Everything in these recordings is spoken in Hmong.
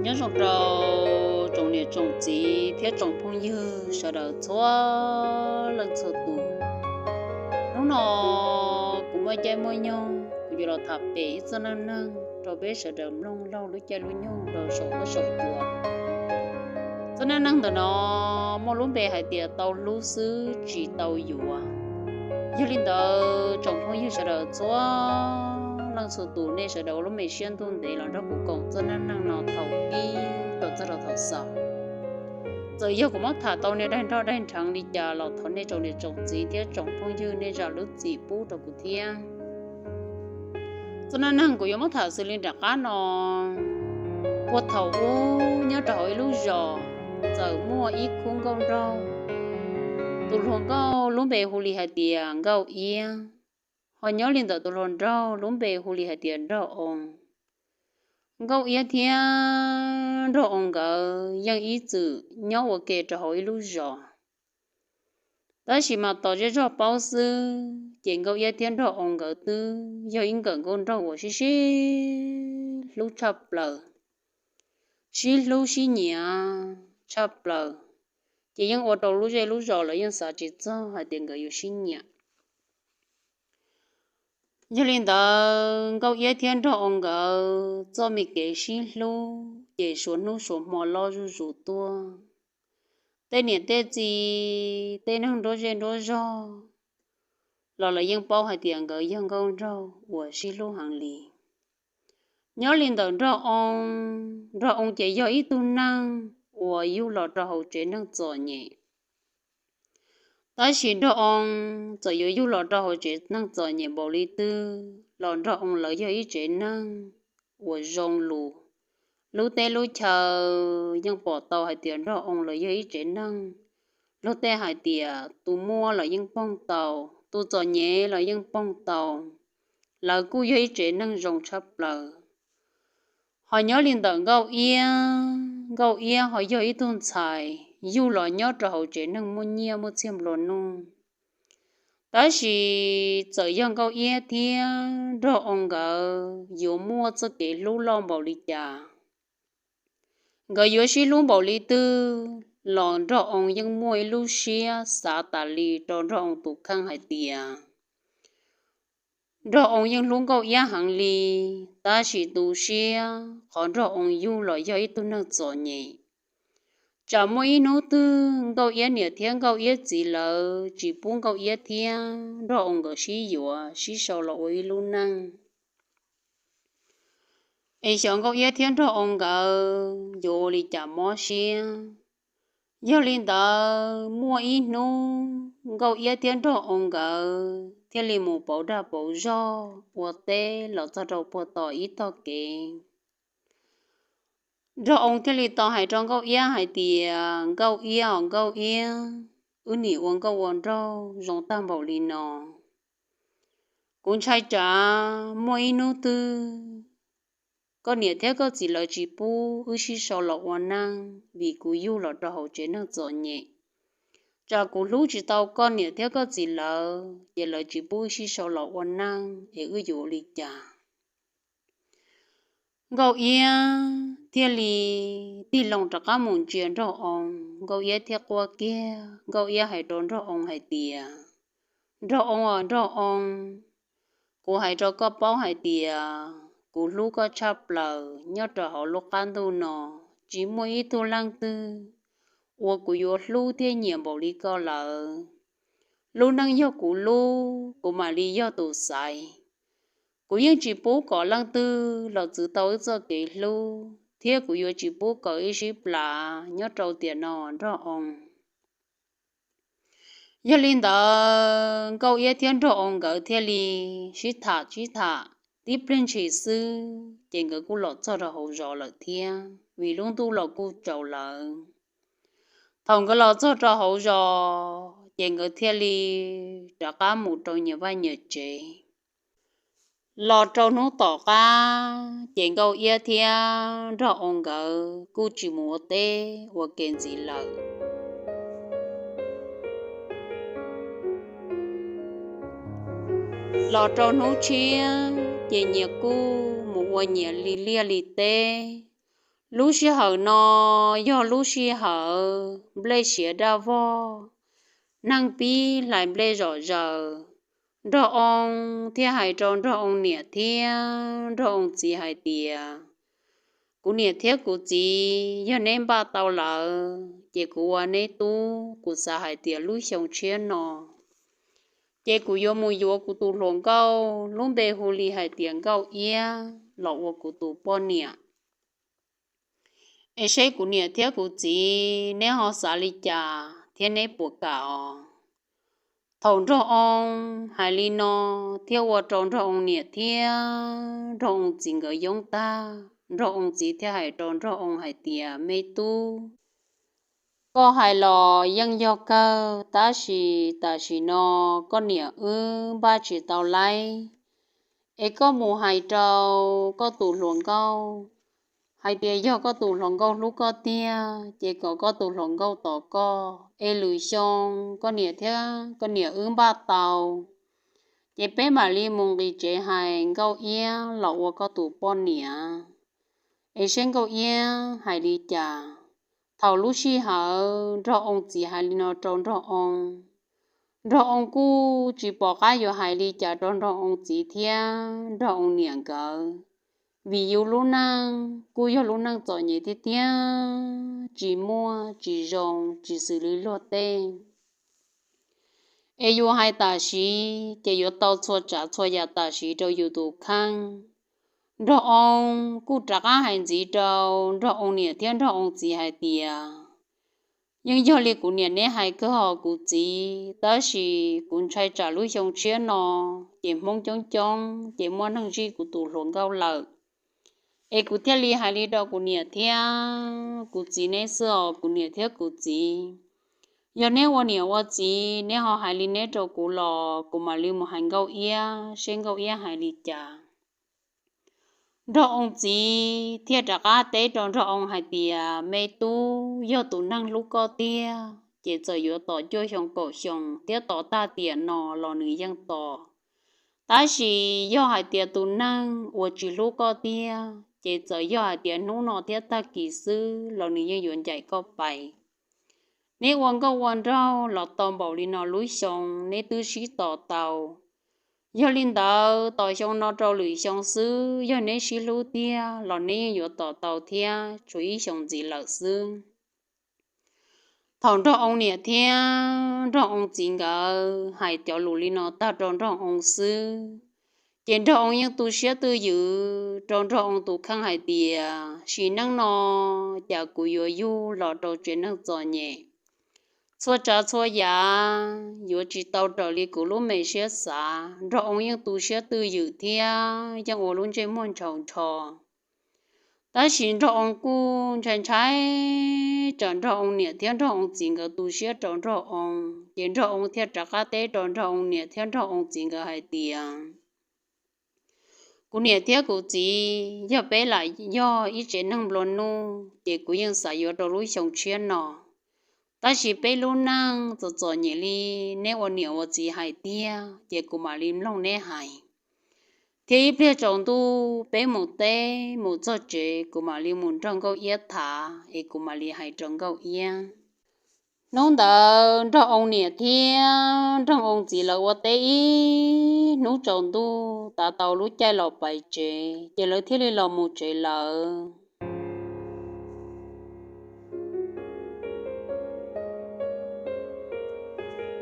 Nyob zoo rau tsoom niam tsoom txiv thiab tsoom phooj ywg sawv daws txhua leej txhua tus. Hnub no kuv muaj caij muaj nyoog kuv yuav los tham pem ib txoj neej neeg rau peb sawv daws mloog laug lub caij lub nyoog rau saum huab saum cua. Txoj neej neeg ntawm no muaj lub npe hais tias tau hlub xwb tsis tau yuav. Yog li ntawd tsoom phooj ywg sawv daws txhua leej txhua tus nej sawv daws ua lub me siab ntuj ntev los nrog kuv koom txoj neej neeg no thaum pib kom txog rau thaum xaus. Txawm yog kuv muab tham tau niag daig nroj daig nrheev li cas los thov nej tsoom niam tsoom txiv thiab tsoom phooj ywg nej zam lub txim pub rau kuv thiab. Txoj neej neeg kuv yuav muab tham xws li nram qab no, puag thaum ub nyob rau hauv ib lub zos txawm muaj ib khub nkauj nraug. Tus hluas nkauj lub npe hu li hais tias Nkauj Iab, ho nyob li ntawm tus hluas nraug lub npe hu li hais tias Nraug Oo. Nkauj Iab thiab Nraug Oo nkawd yeej ib txwm nyob ua ke rau hauv ib lub zos. Tab sis mas tos zej zog paub xwb ces Nkauj Iab thiab Nraug Oo nkawd twb yog ib nkawm nkauj nraug uas sib sib hlub tshaj plaws, sib hlub sib nyiam tshaj plaws, ces yeej ua rau lub zej lub zos lawv yeej xav tsis txog hais tias nkawd yuav sib nyiam. Yog li ntawd Nkauj Iab thiab Nraug Oo nkawd txoj me kev sib hlub ces suav hnub suav hmo loj zuj zus tuaj. Tej niam tej txiv, tej neeg nruab zej nruab zog los lawv yeej paub hais tias nkawd yog nkauj nraug uas sib hlub heev li. Nyob li ntawm Nraug Oo, Nraug Oo ces yog ib tug neeg uas yug los rau hauv tsev neeg txom nyem. Tab sis Nraug Oo txawm yuav yug los rau hauv tsev neeg txom nyem npaum li twg los Nraug Oo lawv yog ib tsev neeg uas zoo lus, lub teb lub chaw yeej pom tau hais tias Nraug Oo lawv yog ib tsev neeg luag tej hais tias tus muaj los yeej poog tau, tus txom nyem los yeej poog tau. Lawv kuj yog ib tsev neeg zoo tshaj plaws. Ho nyob li ntawm Nkauj Iab, Nkauj Iab ho yog ib tug ntxhais yug los nyob rau hauv tsev neeg muaj nyiaj muaj txiag nplua nuj. Tab sis txawm yog Nkauj Iab thiab Nraug Oo nkawd yuav muaj txoj kev hlub loj npaum li cas, nkawd yuav sib hlub npaum li twg los Nraug Oo yeej muaj ib lub siab xav tas li rau Nraug Oo tus kheej hais tias Nraug Oo yeej hlub Nkauj Iab heev li, tab sis tu siab qhov Nraug Oo yug los yog ib tug neeg txom nyem. Tsam muaj ib hnub twg Nkauj Iab niam thiab Nkauj Iab txiv lawv tsis pub Nkauj Iab thiab Nraug Oo nkawd sib yuav sib sau los ua ib lub neej, es xyov Nkauj Iab thiab Nraug Oo nkawd yuav ua li cas mob siab. Yog li ntawd muaj ib hnub Nkauj Iab thiab Nraug Oo nkawd thiaj li mus pauv dag pauv zog ua teb los txog rau puag tom ib tog kev. Nraug Oo thiaj li tau hais rau Nkauj Iab hais tias, Nkauj Iab os Nkauj Iab, wb nim ua nkauj ua nraug zoo tag npaum li no, kuv ntshai tsam muaj ib hnub twg koj niam thiab koj txiv lawv tsis pub wb sib sau los ua neej vim kuv yug los rau hauv tsev neeg txom nyem. Tsam kuv hlub tsis tau koj niam thiab koj txiv lawv ces lawv tsis pub wb sib sau los ua neej es wb yuav ua li cas? Nkauj Iab thiaj li tig loo rov qab mus ntsia Nraug Oo, Nkauj Iab thiaj quaj kiag, Nkauj Iab hais rau Nraug Oo hais tias, Nraug Oo os Nraug Oo, kuv hais rau koj paub hais tias kuv hlub koj tshaj plaws nyob rau hauv lub qab ntuj no, tsis muaj ib tug leej twg uas kuv yuav hlub thiab nyiam npaum li koj lawm. Lub neej yog kuv lub, kuv mam li yog tus xaiv. Kuv yeej tsis pub kom leej twg los txwv tau wb txoj kev hlub, thiab kuv yuav tsis pub kom wb sib plam nyob rau tiam no Nraug Oo. Yog li ntawd Nkauj Iab thiab Nraug Oo nkawd thiaj li sib tham sib tham tib pliag ntshis xwb ces nkawd kuj los txog rau hauv zos lawm thiab, vim lub ntuj los kuj tsaus lawm. Thaum nkawd los txog rau hauv zos ces nkawd thiaj li rov qab mus rau nyias vaj nyias tsev. Los rau hnub tom qab ces Nkauj Iab thiab Nraug Oo nkawd kuj tsis mus ua teb ua ke ntxiv lawm. Los rau hnub tshiab ces nyias kuj mus ua nyias li liaj li teb. Lub sij hawm no yog lub sij hawm nplej siav daj vog, neeg pib hlais nplej zom zaws. Nraug Oo thiaj hais rau Nraug Oo niam thiab Nraug Oo txiv hais tias, kuv niam thiab kuv txiv, yog neb npaj tau lawm ces kuv ua neb tub, kuv xav hais tias lub xyoo tshiab no ces kuv yuav mus yuav kuv tus hluas nkauj lub npe hu li hais tias Nkauj Iab los ua kuv tus poj niam. Es seb kuv niam thiab kuv txiv neb ho xav li cas thiab neb puas kam os? Thaum Nraug Oo hais li no thiab ua rau Nraug Oo niam thiab Nraug Oo txiv nkawd yoob tag, Nraug Oo txiv thiaj hais rau Nraug Oo hais tias, me tub, koj hais los yeej yog kawg, tab sis tam sim no koj niam wb npaj tsis tau laib, es koj mus hais rau koj tus hluas nkauj hais tias yog koj tus hluas nkauj hlub koj tiag ces kom koj tus hluas nkauj tos koj, es lwm xyoo koj niam thiab koj niam wb npaj tau ces peb mam li mus nqis tsev hais Nkauj Iab los ua koj tus poj niam, es seb Nkauj Iab hais li cas. Thaum lub sij hawm Nraug Oo txiv hais li no rau Nraug Oo, Nraug Oo kuj tsis pom qab yuav hais li cas rau Nraug Oo txiv thiab Nraug Oo niam nkawd, vim yus lub neej kuj yog lub neej txom nyem tiag tiag, tsis muaj tsis zoo tsis xws li luag tej. Es yus hais tam sim ces yuav tau txhua tsav txhua yam tam sim rau yus tus kheej. Nraug Oo kuj rov qab hais ntxiv rau Nraug Oo niam thiab Nraug Oo txiv hais tias, yeej yog li kuv niam neb hais kawg os kuv txiv, tab sis kuv ntshai tsam lub xyoo tshiab no ces Hmoob coob coob ces muaj neeg zij kuv tus hluas nkauj lawm. Es kuv thiaj li hais li rau kuv niam thiab kuv txiv neb xwb os kuv niam thiab kuv txiv. Yog neb ua niam ua txiv neb ho hais li neb rau kuv los kuv mam li mus hais Nkauj Iab seb Nkauj Iab hais li cas. Nraug Oo txiv thiaj rov qab teb rau Nraug Oo hais tias, me tub, yog tus neeg hlub koj tiag ces txawm yuav tos cuaj xyoo kaum xyoo thiab tos tag tiam no los nws yeej tos. Tab sis yog hais tias tus neeg uas tsis hlub koj tiag ces txawm yog hais tias hnub no thiab tag kis xwb los nws yeej yuav ncaim koj pais. Neb ua nkauj ua nraug los tau npaum li no lub xyoo neb twb sib tos tau. Yog li ntawd tos xyoo no rau lwm xyoo xwb yog neb sib hlub tiag los neb yeej yuav tos tau thiab, tshuav ib xyoo ntxiv lawm xwb. Thaum Nraug Oo niam thiab Nraug Oo txiv nkawd hais cov lus li no tag rau Nraug Oo xwb, ces Nraug Oo yeej tu siab twj ywm rau Nraug Oo tus kheej hais tias sim neej no cas kuv yuav yug los rau tsev neeg txom nyem, txhua tsav txhua yam yuav tsis tau raws li kuv lub me siab xav. Nraug Oo yeej tu siab twj ywm thiab yeej ua lub ntsej muag ntshaus ntsho. Tab sis Nraug Oo kuj ntshai ntshai tsam Nraug Oo niam thiab Nraug Oo txiv nkawd tu siab rau Nraug Oo, ces Nraug Oo thiaj rov qab teb rau Nraug Oo niam thiab Nraug Oo txiv nkawd hais tias, kuv niam thiab kuv txiv, yog peb lam yog ib tsev neeg nplua nuj ces kuv yeej xav yuav rau lub xyoo tshiab no. Tab sis peb lub neej txom txom nyem li neb ua niam ua txiv hais tiag ces kuv mam li mloog neb hais. Thiab ib pliag tsaus ntuj peb mus teb mus txog tsev kuv mam li mus nrog Nkauj Iab tham es kuv mam li hais rau Nkauj Iab. Hnub ntawd Nraug Oo niam thiab Nraug Oo txiv lawv ua teb ib hnub tsaus ntuj tav tau lub caij los pais tsev ces lawv thiaj li los mus tsev lawm.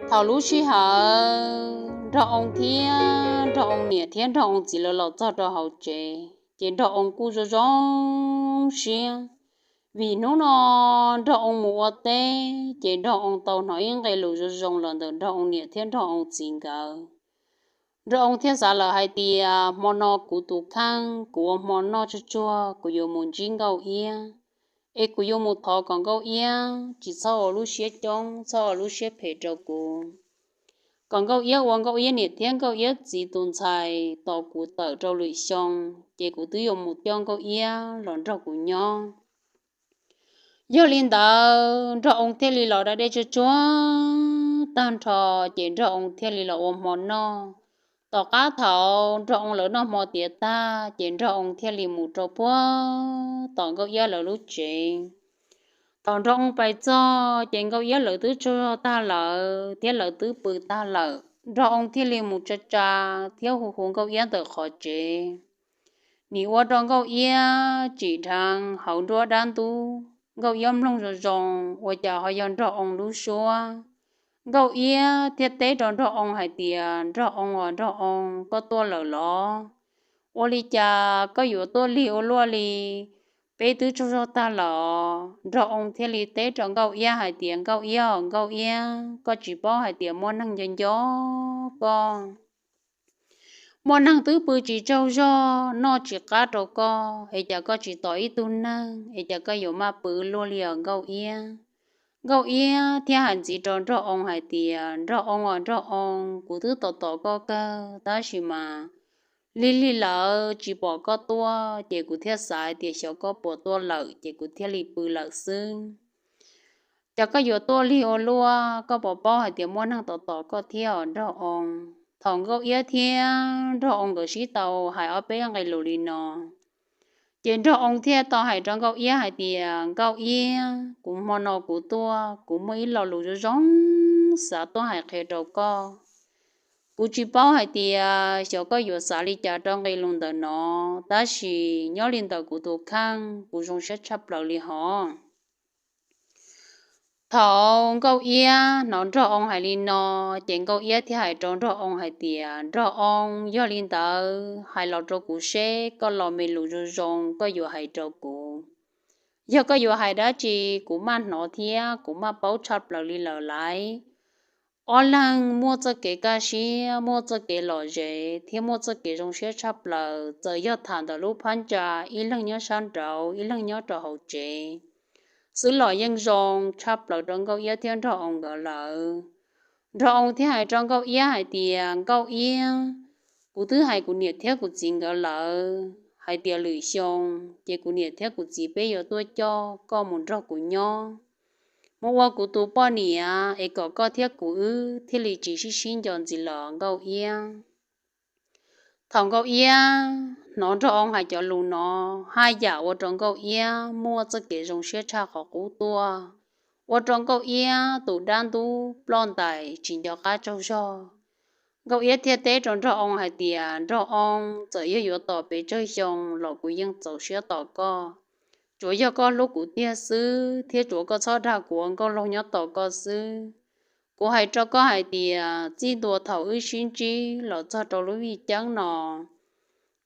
Thaum lub sij hawm Nraug Oo thiab Nraug Oo niam thiab Nraug Oo txiv lawv los txog rau hauv tsev ces Nraug Oo kuj zoo zoo siab, vim hnub no Nraug Oo mus ua teb ces Nraug Oo tau hnov ib nqe lus zoo zoo los ntawm Nraug Oo niam thiab Nraug Oo txiv nkawd. Nraug Oo thiaj xav lawm hais tias hmo no kuv tus kheej kuv ua hmo noj tsuag tsuag kuv yuav mus ntsib Nkauj Iab, es kuv yuav mus thov kom Nkauj Iab tsis txhob ua lub siab coob txhob ua lub siab phem rau kuv, kom Nkauj Iab ua Nkauj Iab niam thiab Nkauj Iab txiv tus ntxhais tos kuv tawm rau lwm xyoo, ces kuv twb yuav mus coj Nkauj Iab los nrog kuv nyob. Yog li ntawd Nraug Oo thiaj li los da dej tsuag tsuag tag nrho, ces Nraug Oo thiaj li los ua hmo noj. Tom qab thaum Nraug Oo lawv noj hmo tiav tag ces Nraug Oo thiaj li mus rau puag tom Nkauj Iab lawv lub tsev. Thaum Nraug Oo pais txog ces Nkauj Iab lawv twb tsaug zog tag lawm thiab lawv twb pw tag lawm. Nraug Oo thiaj li mus tsa tsa thiab hu hu Nkauj Iab ntawm qhov tsev. Nim ua rau Nkauj Iab tsim dheev hauv nruab dab ntub, Nkauj Iab mloog zoo zoo ua cas ho yog Nraug Oo lub suab. Nkauj Iab thiaj teb rau Nraug Oo hais tias, Nraug Oo os Nraug Oo, koj tuaj lawm los? Ua li cas koj yuav tuaj lig ua luaj li? Peb twb tsaug zog tag lawm os. Nraug Oo thiaj li teb rau Nkauj Iab hais tias, Nkauj Iab os Nkauj Iab, koj tsis paub hais tias muaj neeg nco nco koj. Muaj neeg twb pw tsis tsaug zog noj tsis qab rau koj es cas koj tsis tos ib tug neeg es cas koj yuav maj pw luaj li os Nkauj Iab. Nkauj Iab thiaj hais ntxiv rau Nraug Oo hais tias, Nraug Oo os Nraug Oo, kuv twb tos tos koj kawg tab sis mas lig lig lawm tsis pom koj tuaj ces kuv thiaj xav hais tias xyov koj puas tuaj lawm ces kuv thiaj li pw lawm xwb. Cas koj yuav tuaj lig ua luaj, koj puas paub hais tias muaj neeg tos tos koj thiab os Nraug Oo? Thaum Nkauj Iab thiab Nraug Oo nkawd sib tau hais ob peb nqe lus li no ces Nraug Oo thiaj tau hais rau Nkauj Iab hais tias, Nkauj Iab, kuv hmo no kuv tuaj kuv muaj ib lo lus zoo zoo xav tuaj hais qhia rau koj. Kuv tsis paub hais tias xyov koj yuav xav li cas rau nqe lus ntawm no, tab sis nyob li ntawm kuv tus kheej kuv zoo siab tshaj plaws li hos. Thaum Nkauj Iab hnov Nraug Oo hais li no ces Nkauj Iab thiaj hais rau Nraug Oo hais tias, Nraug Oo, yog li ntawd hais los rau kuv seb koj lo me lus zoo zoo koj yuav hais rau kuv. Yog koj yuav hais dab tsi kuv maj hnov thiab kuv maj paub tshaj plaws li lawm lauj. Ob leeg muaj txoj kev kaj siab, muaj txoj kev lom zem thiab muaj txoj kev zoo siab tshaj plaws, txawm yog tham ntawm lub phab ntsa ib leeg nyob sab nraud ib leeg nyob rau hauv tsev xwb los yeej zoo tshaj plaws rau Nkauj Iab thiab Nraug Oo nkawd lawm. Nraug Oo thiaj hais rau Nkauj Iab hais tias, Nkauj Iab, kuv twb hais kuv niam thiab kuv txiv nkawd lawm hais tias lwm xyoo ces kuv niam thiab kuv txiv peb yuav tuaj coj koj mus nrog kuv nyob, mus ua kuv tus poj niam es kom koj thiab kuv wb thiaj li tsis sib sib nco ntxiv los Nkauj Iab. Thaum Nkauj Iab hnov Nraug Oo hais cov lus no, haj yam ua rau Nkauj Iab muaj txoj kev zoo siab tshaj qhov qub tuaj, ua rau Nkauj Iab tus dab ntub ploj ntais tsis nco qab tsaug zog. Nkauj Iab thiaj teb rau Nraug Oo hais tias, Nraug Oo, txawm yog yuav tos pes tsawg xyoo los kuv yeej txaus siab tos koj. Tsuav yog koj hlub kuv tiag xwb thiab tsuav koj txhob dag kuv ua nkauj laug nyob tos koj xwb. Kuv hais rau koj hais tias txij ntua thaum wb sib ntsib los txog rau lub vij ceeb no,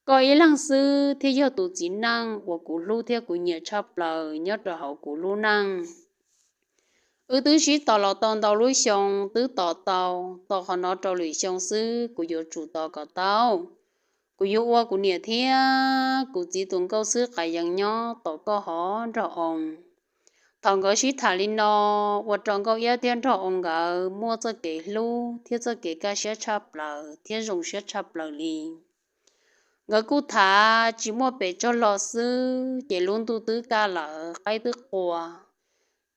koj ib leeg xwb thiaj yog tus txiv neej uas kuv hlub thiab kuv nyiam tshaj plaws nyob rau hauv kuv lub neej. Wb twb sib tos los tau ntau lub xyoo twb tos tau, tos qhov no rau lwm xyoo xwb kuv yuav tsum tos kom tau. Kuv yuav ua kuv niam thiab kuv txiv tus nkauj xwb qas yees nyob tos koj hov Nraug Oo. Thaum nkawd sib tham li no, ua rau Nkauj Iab thiab Nraug Oo nkawd muaj txoj kev hlub thiab txoj kev kaj siab tshaj plaws thiab zoo siab tshaj plaws li. Nkawd kuj tham tsis muaj pes tsawg los xwb ces lub ntuj twb kaj lawm qaib twb qua.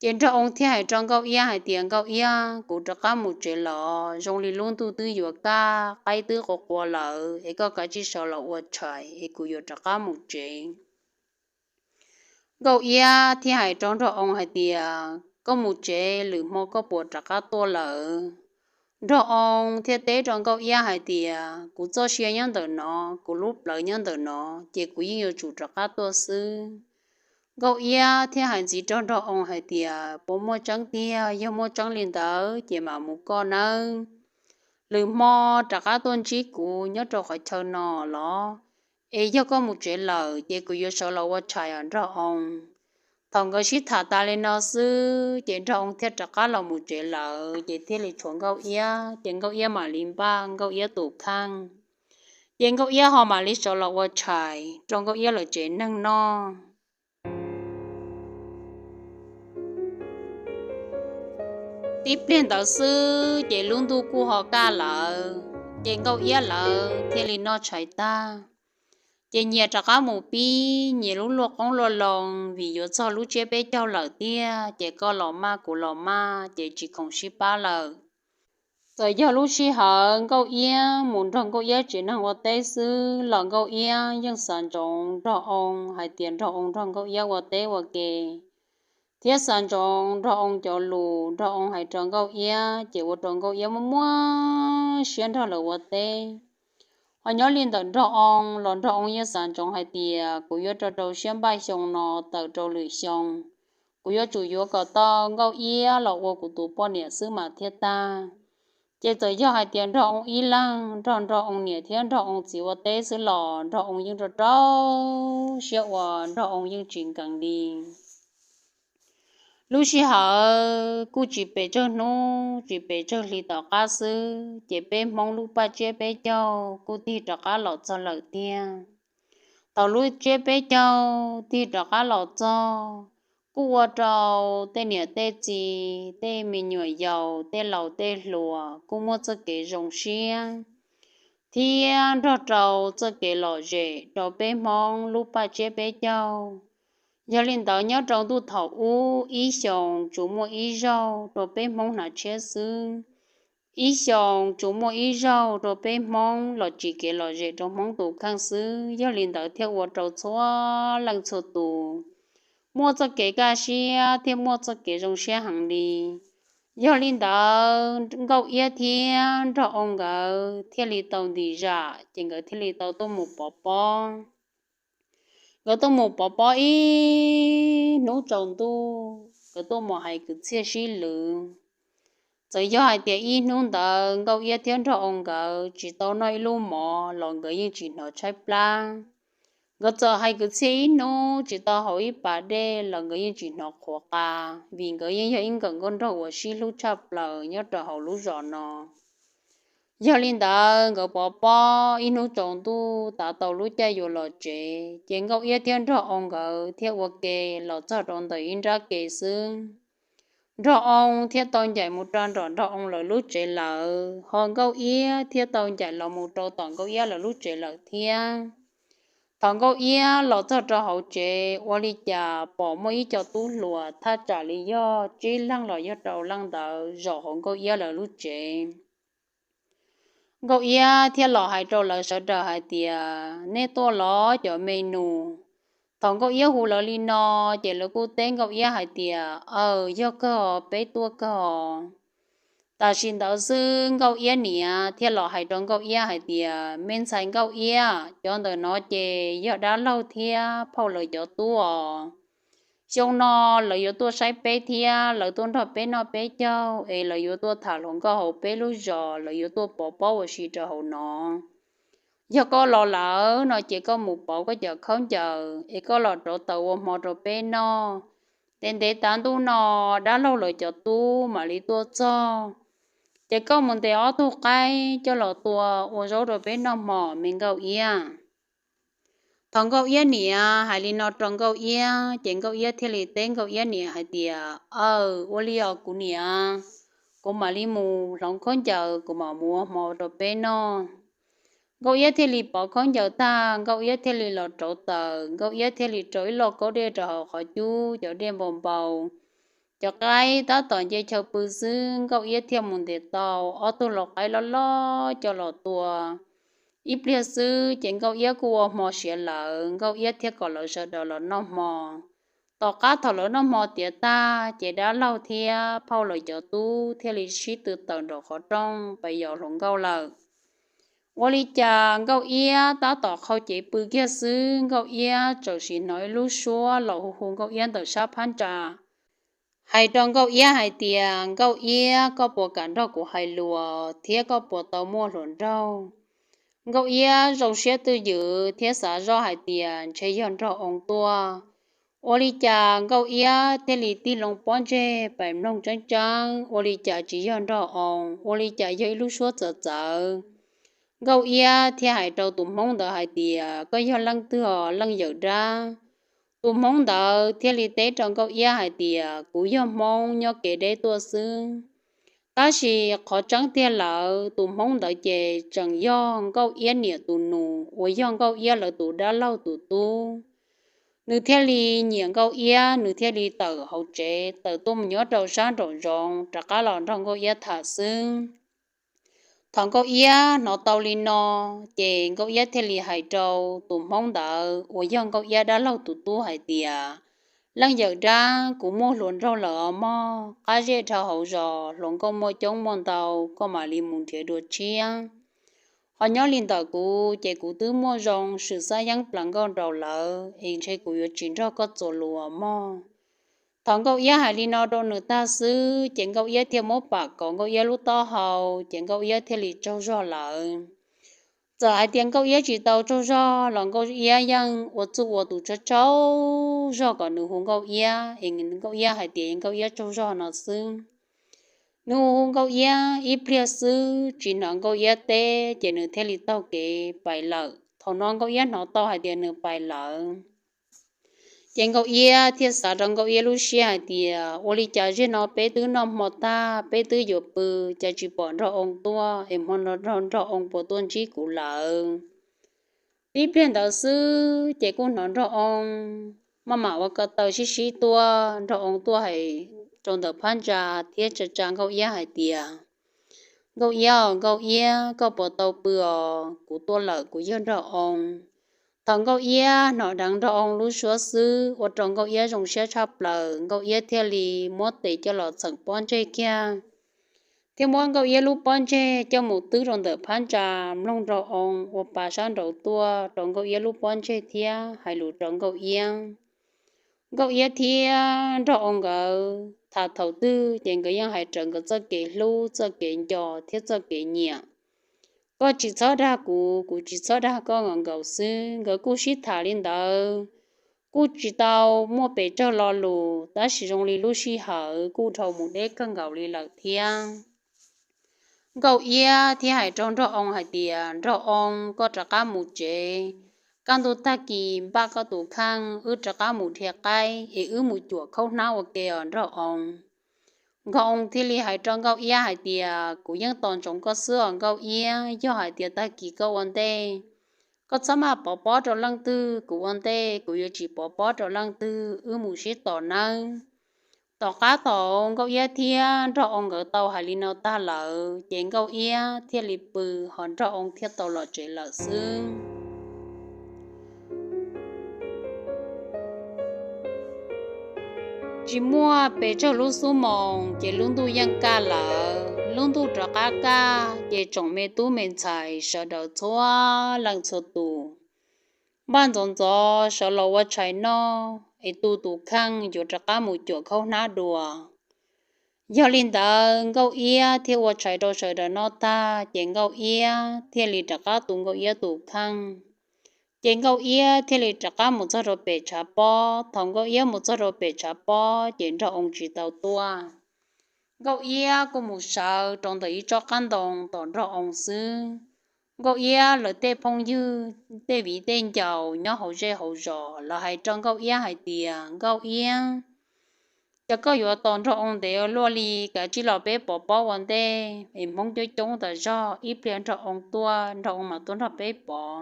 Ces Nraug Oo thiaj hais rau Nkauj Iab hais tias, Nkauj Iab, kuv rov qab mus tsev los, zoo li lub ntuj twb yuav kaj qaib twb qua qua lawm es koj kav tsij sawv los ua tshais es kuv yuav rov qab mus tsev. Nkauj Iab thiaj hais rau Nraug Oo hais tias, koj mus tsev, lwm hmo koj puas rov qab tuaj lawm? Nraug Oo thiaj teb rau Nkauj Iab hais tias, kuv txoj sia nyob ntawm no, kuv lub plawv nyob ntawm no, ces kuv yeej yuav tsum rov qab tuaj xwb. Nkauj Iab thiaj hais ntxiv rau Nraug Oo hais tias, puas muaj tseeb tiag? Yog muaj tseeb li ntawd ces mam mus koj nawb. Lwm hmo rov qab tuaj ntsib kuv nyob rau qhov chaw no los, es yog koj mus tsev lawm ces kuv yuav sawv los ua tshais os Nraug Oo. Thaum nkawd sib tham tas li no xwb ces Nraug Oo thiaj rov qab los mus tsev lawm ces thiaj li tshuav Nkauj Iab, ces Nkauj Iab mam li npaj Nkauj Iab tus kheej, ces Nkauj Iab ho mam li sawv los ua tshais rau Nkauj Iab lawv tsev neeg noj. Tib pliag ntawd xwb ces lub ntuj kuj ho kaj lawm, ces Nkauj Iab lawv thiaj li noj tshais tag, ces nyias rov qab mus pib nyias lub luaj qoob luaj loo, vim yuav txog lub tsiab peb caug lawm tiag, ces koj los maj kuv los maj ces tsis khoom sib pab lawm. Txawm yog lub sij hawm Nkauj Iab mus nrog Nkauj Iab tsev neeg ua teb xwb los Nkauj Iab yeej xav ntsoov Nraug Oo hais tias Nraug Oo nrog Nkauj Iab ua teb ua ke, thiab xav ntsoov Nraug Oo cov lus Nraug Oo hais rau Nkauj Iab ces ua rau Nkauj Iab muaj muaj siab nrog lawv ua teb. Ho nyob li ntawm Nraug Oo los Nraug Oo yeej xav ntsoov hais tias kuv yuav rau rau siab npaj xyoo no tawm rau lwm xyoo, kuv yuav tsum yuav kom tau Nkauj Iab los ua kuv tus poj niam xwb mas thiaj tag. Ces txawm yog hais tias Nraug Oo ib leeg nrog Nraug Oo niam thiab Nraug Oo txiv ua teb xwb los Nraug Oo yeej rau rau siab ua Nraug Oo yeej tsis nkees li. Lub sij hawm kuj tsis pes tsawg hnub tsis pes tsawg hli tom qab xwb ces peb Hmoob lub paj tsiab peb caug kuj tig rov qab los txog lawm tiag. Thaum lub tsiab peb caug tig rov qab los txog, kuj ua rau tej niam tej txiv, tej me nyuam yaus, tej laus tej hluas kuj muaj txoj kev zoo siab thiab nrog rau txoj kev lom zem rau peb Hmoob lub paj tsiab peb caug. Yog li ntawd nyob rau ntuj thaum ub ib xyoos tsuas muaj ib zaug rau peb Hmoob hnav tshiab xwb, ib xyoos tsuas muaj ib zaug rau peb Hmoob los tsim kev lom zem rau Hmoob tus kheej xwb. Yog li ntawd thiaj ua rau txhua leej txhua tus muaj txoj kev kaj siab thiab muaj txoj kev zoo siab heev li. Yog li ntawd Nkauj Iab thiab Nraug Oo nkawd thiaj li tau ntim zam ces nkawd thiaj li tau tuaj mus pov pob. Nkawd tuaj mus pov pob ib hnub tsaus ntuj, nkawd tuaj mus hais kwv txhiaj sib lwv. Txawm yog hais tias ib hnub ntawd Nkauj Iab thiab Nraug Oo nkawd tsis tau noj ib lub mov los nkawd yeej tsis hnov tshaib plab. Nkawd txawm hais kwv txhiaj ib hnub tsis tau haus ib pas dej los nkawd yeej tsis hnov qhuav qa, vim nkawd yeej yog ib nkawm nkauj nraug uas sib hlub tshaj plaws nyob rau hauv lub zos no. Yog li ntawd nkawd pov pob ib hnub tsaus ntuj tav tau lub caij yuav los tsev, ces Nkauj Iab thiab Nraug Oo nkawd thiaj ua ke los txog rau ntawm ib nrab ke xwb. Nraug Oo thiaj tau ncaim mus rau nram Nraug Oo lawv lub tsev lawm, ho Nkauj Iab thiaj tau ncaim los mus rau tom Nkauj Iab lawv lub tsev lawm thiab. Thaum Nkauj Iab los txog rau hauv tsev, ua li cas pom muaj ib co tub hluas thaj tsam li yog tsib leeg los yog rau leej ntawd zaum hauv Nkauj Iab lawv lub tsev. Nkauj Iab thiaj los hais rau lawv sawv daws hais tias, Nej tuaj los cov me nus? Thaum Nkauj Iab hu lawv li no, ces lawv kuj teb Nkauj Iab hais tias, Aws, yog kawg os, peb tuaj kawg os. Tam sim ntawd xwb Nkauj Iab niam thiaj los hais rau Nkauj Iab hais tias, Me ntxhais Nkauj Iab, cov ntawm no ces yog dab laug thiab phauj lawv cov tub os. Xyoo no lawv yuav tuaj saib peb thiab lawv tuaj nrog peb noj peb caug es lawv yuav tuaj tham hluas nkauj hauv peb lub zos, lawv yuav tuaj pov pob ua si rau hauv no. Yog koj los lawm no ces koj mus pauv koj cov khaub ncaws es koj los rauv taws ua hmo rau peb noj. Ces ntev tav ntuj no dab laug lawv cov tub mam li tuaj txog. Ces koj mus ntes ob tug qaib coj los tua ua zaub rau peb noj hmo, me Nkauj Iab. Thaum Nkauj Iab niam hais li no rau Nkauj Iab, ces Nkauj Iab thiaj li teb Nkauj Iab niam hais tias, Aws, ua li os kuv niam, kuv mam li mus hloov khaub ncaws, kuv mam mus ua hmo rau peb noj. Nkauj Iab thiaj li pov khaub ncaws tag, Nkauj Iab thiaj li los rauv taws, Nkauj Iab thiaj li rau ib loj kaub dej rau hauv qhov cub, cov dej npau npau, cov qaib tab tom nce chaw pw xwb, Nkauj Iab thiaj mus ntes tau ob tug lau qaib loj loj coj los tua. Ib pliag xwb ces Nkauj Iab kuj ua hmo siav lawm, Nkauj Iab thiaj kom lawv sawv daws los noj hmo. Tom qab thaum lawv noj hmo tiav tag, ces dab laug thiab phauj lawv cov tub thiaj li sib tw tawm nraum qhov rooj pais yos hluas nkauj lawm. Ua li cas Nkauj Iab tab tom qhau cev pw kiag xwb, Nkauj Iab txawm sim hnov ib lub suab los hu hu Nkauj Iab ntawm sab phab ntsa, hais rau Nkauj Iab hais tias, Nkauj Iab, koj puas kam nrog kuv hais lus thiab koj puas tau muaj hluas nraug? Nkauj Iab zoo siab twj ywm thiab xav zoj hais tias ntshe yog Nraug Oo tuaj. Ua li cas Nkauj Iab thiaj li tig loo pob ntseg pais mloog tseeb tseeb, ua li cas tsis yog Nraug Oo, ua li cas yog ib lub suab txawv txawv. Nkauj Iab thiaj hais rau tus Hmoob ntawd hais tias, Koj yog leej twg os, leej yawm dab? Tus Hmoob ntawd thiaj li teb rau Nkauj Iab hais tias, Kuv yog Hmoob nyob kev deb tuaj xwb. Tab sis qhov tseeb tiag lawm, tus Hmoob ntawd ces tseem yog Nkauj Iab niam tus nus uas yog Nkauj Iab lawv tus dab laug tus tub. Nws thiaj li nyiam Nkauj Iab, nws thiaj li tawm hauv tsev tawm tuaj mus nyob rau sab nraum zoov rov qab los nrog Nkauj Iab tham xwb. Thaum Nkauj Iab hnov tau li no, ces Nkauj Iab thiaj li hais rau tus Hmoob ntawd uas yog Nkauj Iab dab laug tus tub hais tias, Leej yawm dab, kuv muaj hluas nraug lawm os mog, qab zej dhau hauv zos hluas nkauj muaj coob muaj ntau, koj mam li mus nrhiav dua tshiab. Ho nyob li ntawm kuv ces kuv twb muaj zoo swm xab yeeb plaws nkauj nraug lawm es ntshe kuv yuav tsis nrog koj txuas lus os mog. Thaum Nkauj Iab hais li no rau nws tag xwb, ces Nkauj Iab thiaj muab pam kov Nkauj Iab lub taub hau, ces Nkauj Iab thiaj li tsaug zog lawm. Txawm hais tias Nkauj Iab tsis tau tsaug zog los Nkauj Iab yeej ua txuj ua tus tsaug tsaug zog kom nws hu Nkauj Iab, es Nkauj Iab hais tias Nkauj Iab tsaug zog no xwb. Nws hu Nkauj Iab ib pliag xwb tsis hnov Nkauj Iab teb, ces nws thiaj li taug kev pais lawm. Thaum no Nkauj Iab hnov tau hais tias nws pais lawm, ces Nkauj Iab thiaj xav rau Nkauj Iab lub siab hais tias, Ua li cas zej no peb twb noj hmo tag, peb twb yuav pw, cas tsis pom nraug oo tuaj, es hmo no nraug oo puas tuaj ntsib kuv lawm? Tib pliag ntawd xwb ces kuj hnov nraug oo maj mam ua ko taw sib sib tuaj, nraug oo tuaj hais rau ntawm phab ntsa thiab tsa tsa Nkauj Iab hais tias, Nkauj Iab, Nkauj Iab, koj puas tau pw os? Kuv tuaj lawm, kuv yog nraug oo. Thaum Nkauj Iab hnov dheev nraug oo lub suab xwb ua rau Nkauj Iab zoo siab tshaj plaws, Nkauj Iab thiaj li muab tes coj los txheem pob ntseg kiag, thiab muab Nkauj Iab lub pob ntseg coj mus twb rau ntawm phab ntsa, mloog nraug oo ua pa sab nraud tuaj rau Nkauj Iab lub pob ntseg thiab hais lus rau Nkauj Iab. Nkauj Iab thiab nraug oo nkawd tham thaum twg ces nkawd yeej hais raws nkawd txoj kev hlub, txoj kev nco thiab txoj kev nyiam. Koj tsis txhob dag kuv, kuv tsis txhob dag koj nkaus xwb. Nkawd kuj sib tham li ntawd, kuj tsis tau muaj pes tsawg lo lus, tab sis zoo li lub sij hawm kuj dhau mus deb kawg nkaus li lawm thiab. Nkauj Iab thiaj hais rau nraug oo hais tias, Nraug oo, koj rov qab mus tsev, kaj ntug tag kis npaj koj tus kheej, wb rov qab mus dhia qaib es wb mus cuam khaub hnab ua ke os nraug oo. Nkauj oo thiaj li hais rau Nkauj Iab hais tias, Kuv yeej tos ntsoov koj xwb os Nkauj Iab, yog hais tias tag kis koj ua ntej, koj txhob maj pov pob rau leej twg, kuv ua ntej kuv yuav tsis pov pob rau leej twg, wb mus sib tos nawb. Tom qab thaum Nkauj Iab thiab nraug oo nkawd tau hais li no tag lawm ces Nkauj Iab thiaj li pw, ho nraug oo thiaj tau los tsev lawm xwb. Tsis muaj pes tsawg lub xub moos ces lub ntuj yeej kaj lawm. Lub ntuj rov qab kaj ces tsoom me tub me ntxhais sawv daws txhua leej txhua tus npaj ntxov ntxov sawv los ua tshais noj es tu tus kheej yuav rov qab mus cuam khaub hnab dua. Yog li ntawd Nkauj Iab thiaj ua tshais rau sawv daws noj tag ces Nkauj Iab thiaj li rov qab tu Nkauj Iab tus kheej. Ces Nkauj Iab thiaj li rov qab mus txog rau pem tshav pob. Thaum Nkauj Iab mus txog rau pem tshav pob ces nraug oo tsis tau tuaj. Nkauj Iab kuj mus sawv rau ntawm ib tsob qab ntoo tos nraug oo xwb. Nkauj Iab lawv tej phooj ywg, tej viv tej ncaus nyob hauv zej hauv zos lawv hais rau Nkauj Iab hais tias, Nkauj Iab, cas koj yuav tos nraug oo ntev luaj li, kav tsij los peb pov pob ua ntej es Hmoob coob coob tas zog, ib pliag nraug oo tuaj, nraug oo mam tuaj nrog peb pov.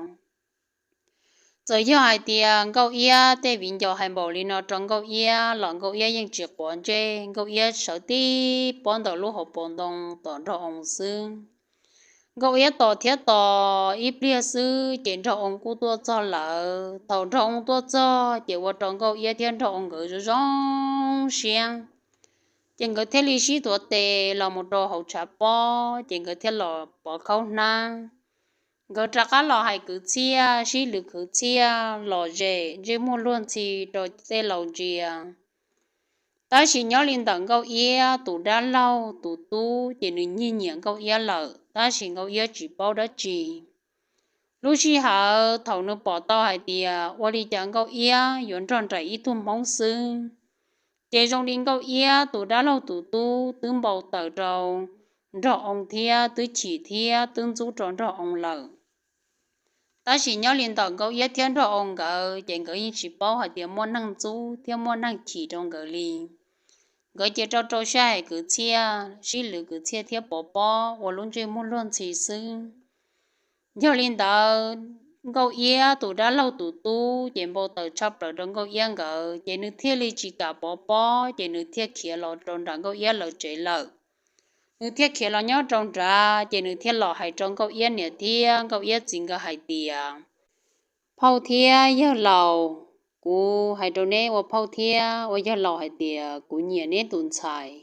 Txawm yog hais tias Nkauj Iab tej viv ncaus hais npaum li no rau Nkauj Iab los Nkauj Iab yeej tsis quav ntsej, Nkauj Iab sawv tib pob ntawm lub hauv paus ntoo tos nraug oo xwb. Nkauj Iab tos thiab tos ib pliag xwb ces nraug oo kuj tuaj txog lawm. Thaum nraug oo tuaj txog ces ua rau Nkauj Iab thiab nraug oo nkawd zoo zoo siab, ces nkawd thiaj li sib tuav tes los mus rau hauv tshav pob ces nkawd thiaj los pov khaub hnab. Nkawd rov qab los hais kwv txhiaj, sib lwv kwv txhiaj, lom zem ntsej muag luag ntxhi rau tej laus ntsia. Tab sis nyob li ntawm Nkauj Iab tus dab laug tus tub ces nws nyiag nyiam Nkauj Iab lawm, tab sis Nkauj Iab tsis paub dab tsi. Lub sij hawm thaum nws pom tau hais tias ua li cas Nkauj Iab yuav nrog nraim ib tug Hmoob xwb, ces zoo li Nkauj Iab tus dab laug tus tub twb npau taws rau nraug oo thiab twb chim thiab twb ntxub rau nraug oo lawm. Tab sis nyob li ntawm Nkauj Iab thiab nraug oo nkawd ces nkawd yeej tsis paub hais tias muaj neeg ntxub thiab muaj neeg chim rau nkawd li. Nkawd ces rau rau siab hais kwv txhiaj, sib lwv kwv txhiaj thiab pov pob ua lub ntsej muag luag ntxhi xwb. Yog li ntawd, Nkauj Iab tus dab laug tus tub ces npau taws tshaj plaws rau Nkauj Iab nkawd, ces nws thiaj li tsis kam pov pob, ces nws thiaj khiav los rau nram Nkauj Iab lawv tsev lawm. Nws thiaj khiav los nyob rau nrad, ces nws thiaj los hais rau Nkauj Iab niam thiab Nkauj Iab txiv nkawd hais tias, Phauj thiab yawg laus, kuv hais rau neb ua phauj thiab ua yawg laus hais tias kuv nyiam neb tus ntxhais.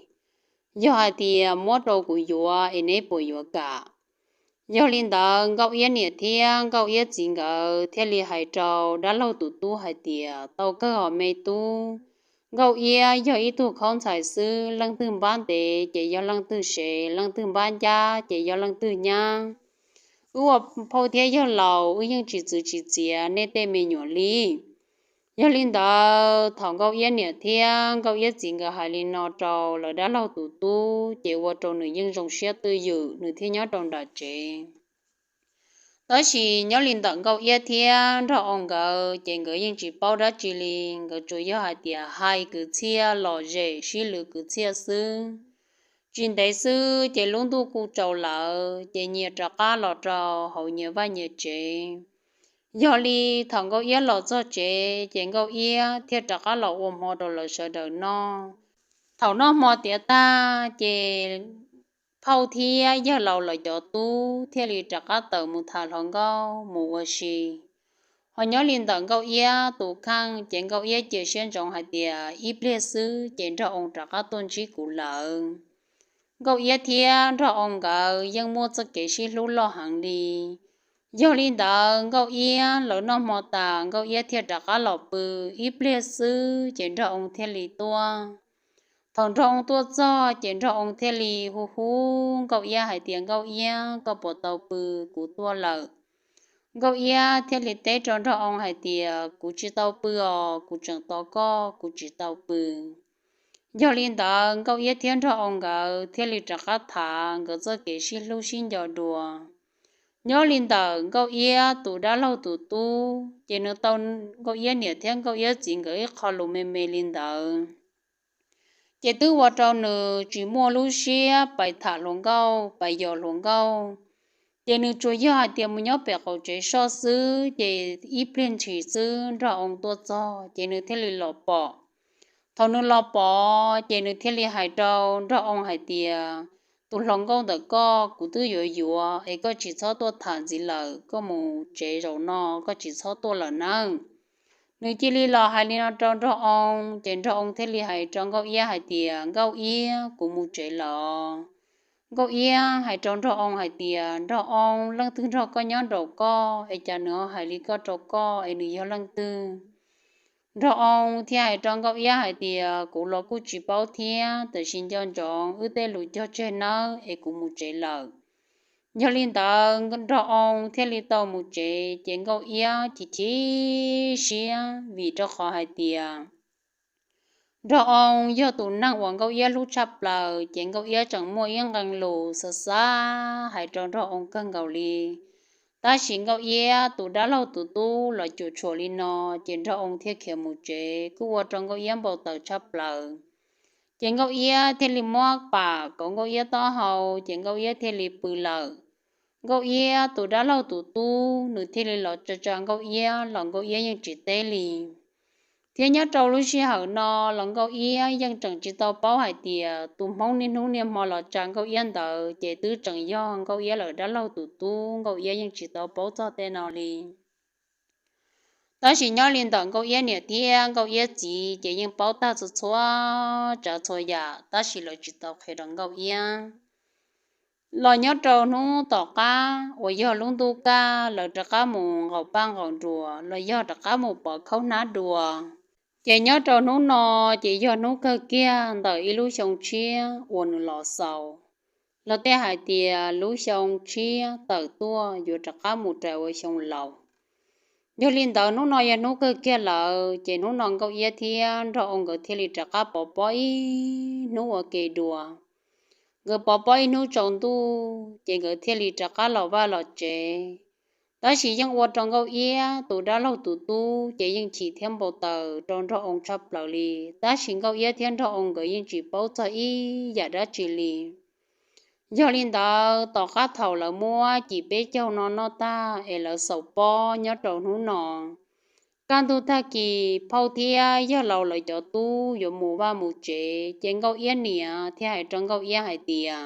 Yog hais tias muab rau kuv yuav es neb puas yuav kam? Yog li ntawd, Nkauj Iab niam thiab Nkauj Iab txiv nkawd thiaj li hais rau dab laug tus tub hais tias, Tau kawg os me tub, Nkauj Iab yog ib tug khaub ntxhais xwb, leej twg npab ntev ces yog leej twg sev, leej twg npab ncab ces yog leej twg nyab. Wb ua phauj thiab yawg laus, wb yeej tsis txwv tsis txiav nej tej me nyuam li. Yog li ntawd, thaum Nkauj Iab niam thiab Nkauj Iab txiv nkawd hais li no rau lawv dab laug tus tub, ces ua rau nws yeej zoo siab twj ywm, nws thiaj nyob rau nram tsev. Tab sis nyob li ntawm Nkauj Iab thiab Nraug Oo nkawd, ces nkawd yeej tsis paub dab tsi li, nkawd tsuas yog hais tias hais kwv txhiaj, lom zem sib lwv kwv txhiaj xwb. Tsis ntev xwb ces lub ntuj kuj tsaus lawm, ces nyias rov qab los rau hauv nyias vaj nyias tsev. Yog li, thaum Nkauj Iab los txog tsev, ces Nkauj Iab thiaj rov qab los ua hmo rau lawv sawv daws noj. Thaum noj hmo tiav tag, ces phauj thiab yawg laus lawv cov tub thiaj li rov qab tawm mus tham hluas nkauj mus ua si. Ho nyob li ntawm Nkauj Iab tus kheej, ces Nkauj Iab cia siab ntsoov hais tias ib pliag xwb ces Nraug Oo rov qab tuaj ntsib kuv lawm. Nkauj Iab thiab Nraug Oo nkawd yeej muaj txoj kev sib hlub loj heev li. Yog li ntawd, Nkauj Iab lawv noj hmo tas, Nkauj Iab thiaj rov qab los pw. Ib pliag xwb ces Nraug Oo thiaj li tuaj. Thaum Nraug Oo tuaj txog, ces Nraug Oo thiaj li hu hu Nkauj Iab hais tias, Nkauj Iab, koj puas tau pw? Kuv tuaj lawm. Nkauj Iab thiaj li teb rau Nraug Oo hais tias, Kuv tsis tau pw os, kuv tseem tos koj, kuv tsis tau pw. Yog li ntawd, Nkauj Iab thiab Nraug Oo nkawd thiaj li rov qab tham nkawd txoj kev sib hlub sib nco dua. Nyob li ntawm Nkauj Iab tus dab laug tus tub, ces nws tau Nkauj Iab niam thiab Nkauj Iab txiv nkawd ib qho lus me me li ntawd, ces twb ua rau nws tsis muaj lub siab pais tham hluas nkauj, pais yos hluas nkauj. Ces nws tsuas yog hais tias mus nyob pem qaum tsev soj xwb, ces ib pliag ntshis xwb Nraug Oo tuaj txog, ces nws thiaj li los pom. Thaum nws los pom, ces nws thiaj li hais rau Nraug Oo hais tias, Tus hluas nkauj ntawm koj kuv twb yuav yuav es koj tsis txhob tuaj tham ntxiv lawm, koj mus tsev zaum no koj tsis txhob tuaj lawm nawb. Nws cia li los hais li no rau Nraug Oo, ces Nraug Oo thiaj li hais rau Nkauj Iab hais tias, Nkauj Iab, kuv mus tsev lawm. Nkauj Iab hais rau Nraug Oo hais tias, Nraug Oo, leej twg nrog koj nyob nraum koj es cas nws ho hais li koj rau koj es nws yog leej twg? Nraug Oo thiaj hais rau Nkauj Iab hais tias, Kuv los kuj tsis paub thiab, tab sis nco ntsoov wb tej lus cog tseg nawb es kuv mus tsev lawm. Yog li ntawd, Nraug Oo thiaj li tau mus tsev, ces Nkauj Iab chim chim siab vim rau qhov hais tias Nraug Oo yog tus neeg uas Nkauj Iab hlub tshaj plaws, ces Nkauj Iab tseem muaj ib nqee lus xav xav hais rau Nraug Oo kawg nkaus li. Tab sis Nkauj Iab tus dab laug tus tub los cuam tshuam li no, ces Nraug Oo thiaj khiav mus tsev, kuj ua rau Nkauj Iab npau taws tshaj plaws. Ces Nkauj Iab thiaj li muab pam kauv Nkauj Iab taub hau, ces Nkauj Iab thiaj li pw lawm. Nkauj Iab tus dab laug tus tub, nws thiaj li los tsa tsa Nkauj Iab los Nkauj Iab yeej tsis teb li. Thiab nyob rau lub sij hawm no los Nkauj Iab yeej tseem tsis tau paub hais tias tus Hmoob niaj hnub niaj hmo los tsa Nkauj Iab ntawd ces twb tseem yog Nkauj Iab lawv dab laug tus tub, Nkauj Iab yeej tsis tau paub txog tej no li. Tab sis nyob li ntawm Nkauj Iab niam thiab Nkauj Iab txiv ces yeej paub tag txhua txhua tsav txhua yam, tab sis lawv tsis tau qhia rau Nkauj Iab. Los nyob rau hnub tom qab uas yog lub ntuj kaj, lawv rov qab mus nqaum paj nqaum nruas los yog rov qab mus pov khaub hnab dua. Ces nyob rau hnub no, ces yog hnub kawg kiag ntawm ib lub xyoo tshiab uas nws los xaus. Los tej hais tias lub xyoo tshiab tawm tuaj yuav rov qab mus rais ua xyoo laus. Yog li ntawd hnub no yog hnub kawg kiag lawm, ces hnub no Nkauj Iab thiab Nraug Oo nkawd thiaj li rov qab pov pob ib hnub ua ke dua. Nkawd pov pob ib hnub tsaus ntuj, ces nkawd thiaj li rov qab los vaj los tsev. Tab sis yeej ua rau Nkauj Iab tus dab laug tus tub ces yeej chim thiab npau taws rau Nraug Oo tshaj plaws li. Tab sis Nkauj Iab thiab Nraug Oo nkawd yeej tsis paub txog ib yam dab tsi li. Yog li ntawd, tom qab thaum lawv muab cim peb caug no noj tag es lawv xaus pob nyob rau hnub no, kaj ntug tag kis phauj thiab yawg laus lawv cov tub yuav mus vaj mus tsev, ces Nkauj Iab niam thiaj hais rau Nkauj Iab hais tias,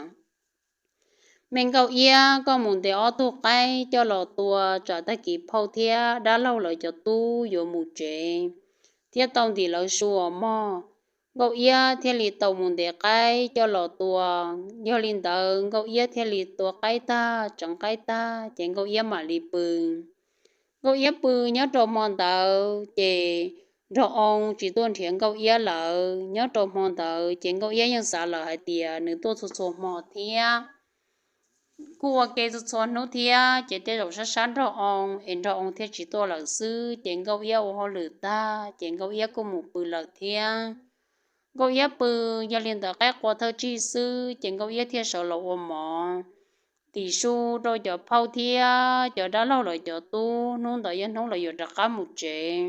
Me Nkauj Iab, koj mus ntes ob tug qaib coj los tua, tsam tag kis phauj thiab dab laug lawv cov tub yuav mus tsev thiab tau ntim lawv su os mog. Nkauj Iab thiaj li tau mus ntes qaib coj los tua. Yog li ntawd Nkauj Iab thiaj li tua qaib tag, tseev qaib tag, ces Nkauj Iab mam li pw. Nkauj Iab pw nyob rau hmo ntawd ces Nraug Oo tsis tuaj nrhiav Nkauj Iab lawm. Nyob rau hmo ntawd ces Nkauj Iab yeej xav lawm hais tias nws tuaj txhua txhua hmo thiab. Kuj ua ke txhua txhua hnub thiab, ces tej zaum sab sab Nraug Oo es Nraug Oo thiaj tsis tuaj lawm xwb, ces Nkauj Iab ua hauj lwm tag ces Nkauj Iab kuj mus pw lawm thiab. Nkauj Iab pw, yog li ntawd qaib qua thawj tsig xwb ces Nkauj Iab thiaj sawv los ua mov, ntim su rau cov phauj thiab cov dab laug lawv cov tub. Hnub ntawd yog hnub lawv yuav rov qab mus tsev.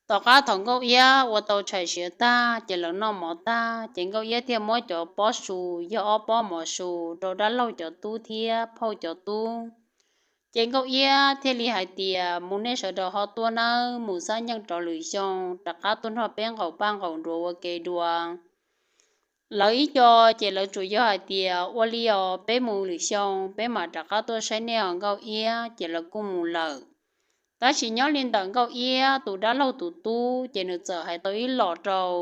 Tom qab thaum Nkauj Iab ua tau tshais siav tag ces lawv noj mov tag ces Nkauj Iab thiaj muab cov pob su, yog ob pob mov su, rau dab laug cov tub thiab phauj cov tub. Ces Nkauj Iab thiaj li hais tias, mus nej sawv daws ho tuaj nawb, mus xab nyeej rau lwm xyoo rov qab tuaj nrog peb nqaus paj nqaus nruas ua ke dua. Lawv ib co ces lawv tsuas yog hais tias, ua li os, peb mus lwm xyoo peb mam rov qab tuaj saib nej os Nkauj Iab, ces lawv kuj mus lawm. Tab sis nyob li ntawm Nkauj Iab tus dab laug tus tub ces nws txawm hais tau ib los rau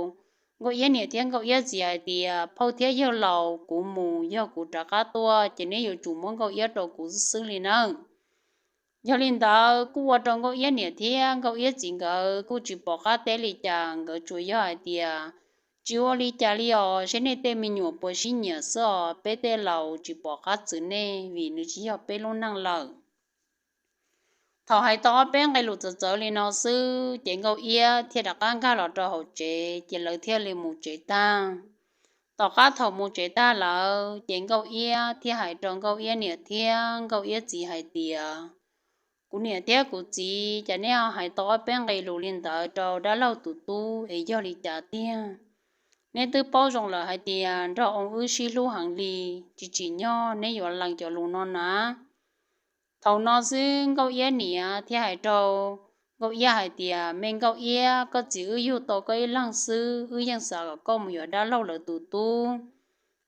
Nkauj Iab niam thiab Nkauj Iab txiv hais tias, phauj thiab yawg laus, kuv mus, yog kuv rov qab tuaj ces neb yuav tsum muab Nkauj Iab rau kuv xwb xwb li nawb. Yog li ntawd kuj ua rau Nkauj Iab niam thiab Nkauj Iab txiv nkawd kuj tsis pom qab teb li cas, nkawd tsuas yog hais tias, tsis ua li cas li os, saib nej tej me nyuam puas sib nyiam xwb os, peb tej laus tsis pom qab txwv nej vim nws tsis yog peb lub neej lawm. Thaum hais tau ob peb nqe lus txawv txawv li no xwb ces Nkauj Iab thiaj rov qab nkag los rau hauv tsev, ces lawv thiaj li mus tsev tag. Tom qab thaum mus tsev tag lawm ces Nkauj Iab thiaj hais rau Nkauj Iab niam thiab Nkauj Iab txiv hais tias, kuv niam thiab kuv txiv, cas nej ho hais tau ob peb nqe lus li ntawd rau dab laug tus tub es yog li cas tiag? Neb twb paub zoo lawm hais tias Nraug Oo wb sib hlub heev li, tsis tsim nyog neb yuav lees cov lus no na. Thaum no xwb Nkauj Iab niam thiaj hais rau Nkauj Iab hais tias, me Nkauj Iab, koj txiv wb yug tau koj ib leeg xwb, wb yeej xav kom koj mus yuav dab laug lawv tus tub,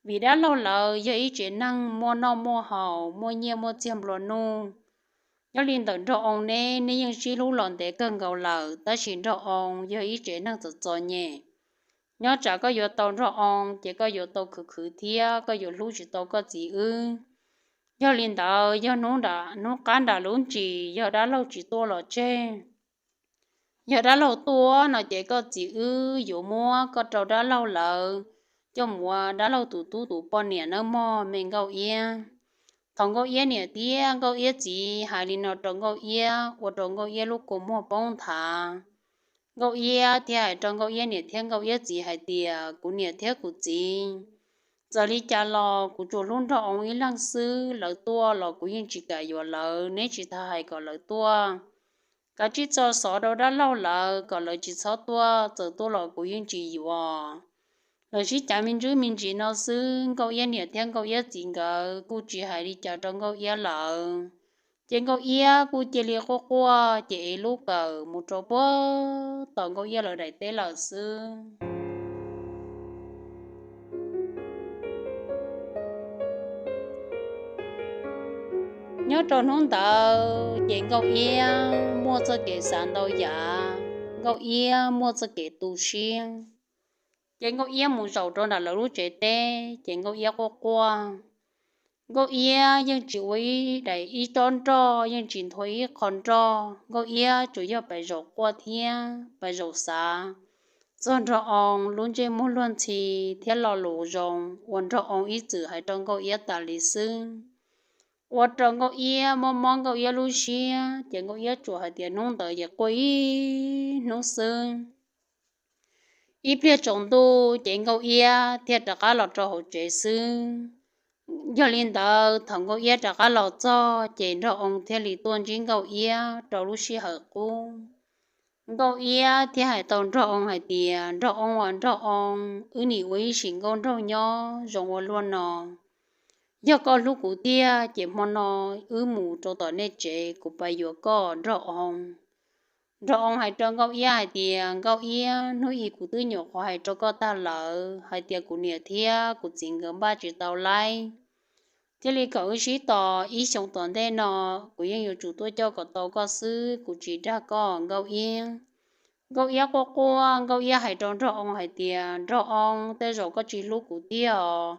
vim dab laug lawv yog ib tsev neeg muaj noj muaj haus, muaj nyiaj muaj txiag nplua nuj. Nyob li ntawm Nraug Oo neb, neb yeej sib hlub los ntev kawg nkaus lawm, tab sis Nraug Oo yog ib tsev neeg txom txom nyem. Nyob tsam koj yuav tau Nraug Oo ces koj yuav tau khwv khwv thiab koj yuav hlub tsis tau koj txiv wb. Yog li ntawd yog hnub qab nram lub ntsis yog dab laug tsis tuaj los tseg, yog dab laug tuaj no ces koj txiv wb yuav muab koj rau dab laug lawv coj mus ua dab laug tus tub tus poj niam nawb mog me Nkauj Iab. Thaum Nkauj Iab niam thiab Nkauj Iab txiv hais li no rau Nkauj Iab ua rau Nkauj Iab lub kua muag poob nthav. Nkauj Iab thiaj hais rau Nkauj Iab niam thiab Nkauj Iab txiv hais tias, kuv niam thiab kuv txiv, txawm li cas los kuv tsuas hlub Nraug Oo ib leeg xwb, lawv tuaj los kuv yeej tsis kam yuav lawv, neb tsis tas hais kom lawv tuaj. Kav tsij tso xov rau dab laug lawv kom lawv tsis txhob tuaj, txawm tuaj los kuv yeej tsis yuav. Lawv sib cav me ntsis me ntsis no xwb, Nkauj Iab niam thiab Nkauj Iab txiv nkawd kuj tsis hais li cas rau Nkauj Iab lawm. Ces Nkauj Iab kuj cia li quaj quaj ces ev lub kawm mus rau puag tom Nkauj Iab lawv daim teb lawm xwb. Nyob rau hnub ntawd ces Nkauj Iab muaj txoj kev xav ntau yam, Nkauj Iab muaj txoj kev tu siab. Ces Nkauj Iab mus zaum rau nram lawv lub tsev teb ces Nkauj Iab quaj quaj. Nkauj Iab yeej tsis ua ib daim ib tsob nroj, yeej tsis nthua ib qho nroj, Nkauj Iab tsuas yog pais zaum quaj thiab pais zaum xav txog Nraug Oo lub ntsej muag luag ntxhi thiab lo lus zoo uas Nraug Oo ib txwm hais rau Nkauj Iab tas li xwb. Ua rau Nkauj Iab mob mob Nkauj Iab lub siab, ces Nkauj Iab tsuas hais tias hnub ntawd ces quaj ib hnub xwb. Ib pliag tsaus ntuj ces Nkauj Iab thiaj rov qab los rau hauv tsev xwb. Yog li ntawd thaum Nkauj Iab rov qab los txog ces Nraug Oo thiaj li tuaj ntsib Nkauj Iab rau lub sij hawm qub. Nkauj Iab thiaj hais tau Nraug Oo hais tias, Nraug Oo aw Nraug Oo, wb nim ua ib sim nkauj nraug nyob zoo ua luaj no. Yog koj hlub kuv tiag ces hmo no wb mus rau tom nej tsev, kuv pais yuav koj Nraug Oo. Nraug Oo hais rau Nkauj Iab hais tias, Nkauj Iab, hnub i kuv twb nyuam qhuav hais rau koj tag lawm hais tias kuv niam thiab kuv txiv nkawd npaj tsis tau laib, thiaj li kom wb sib tos ib xyoo tom ntej no, kuv yeej yuav tsum tuaj coj kom tau koj xwb, kuv tsis dag koj Nkauj Iab. Nkauj Iab quaj quaj, Nkauj Iab hais rau Nraug Oo hais tias, Nraug Oo, tej zaum koj tsis hlub kuv tiag os.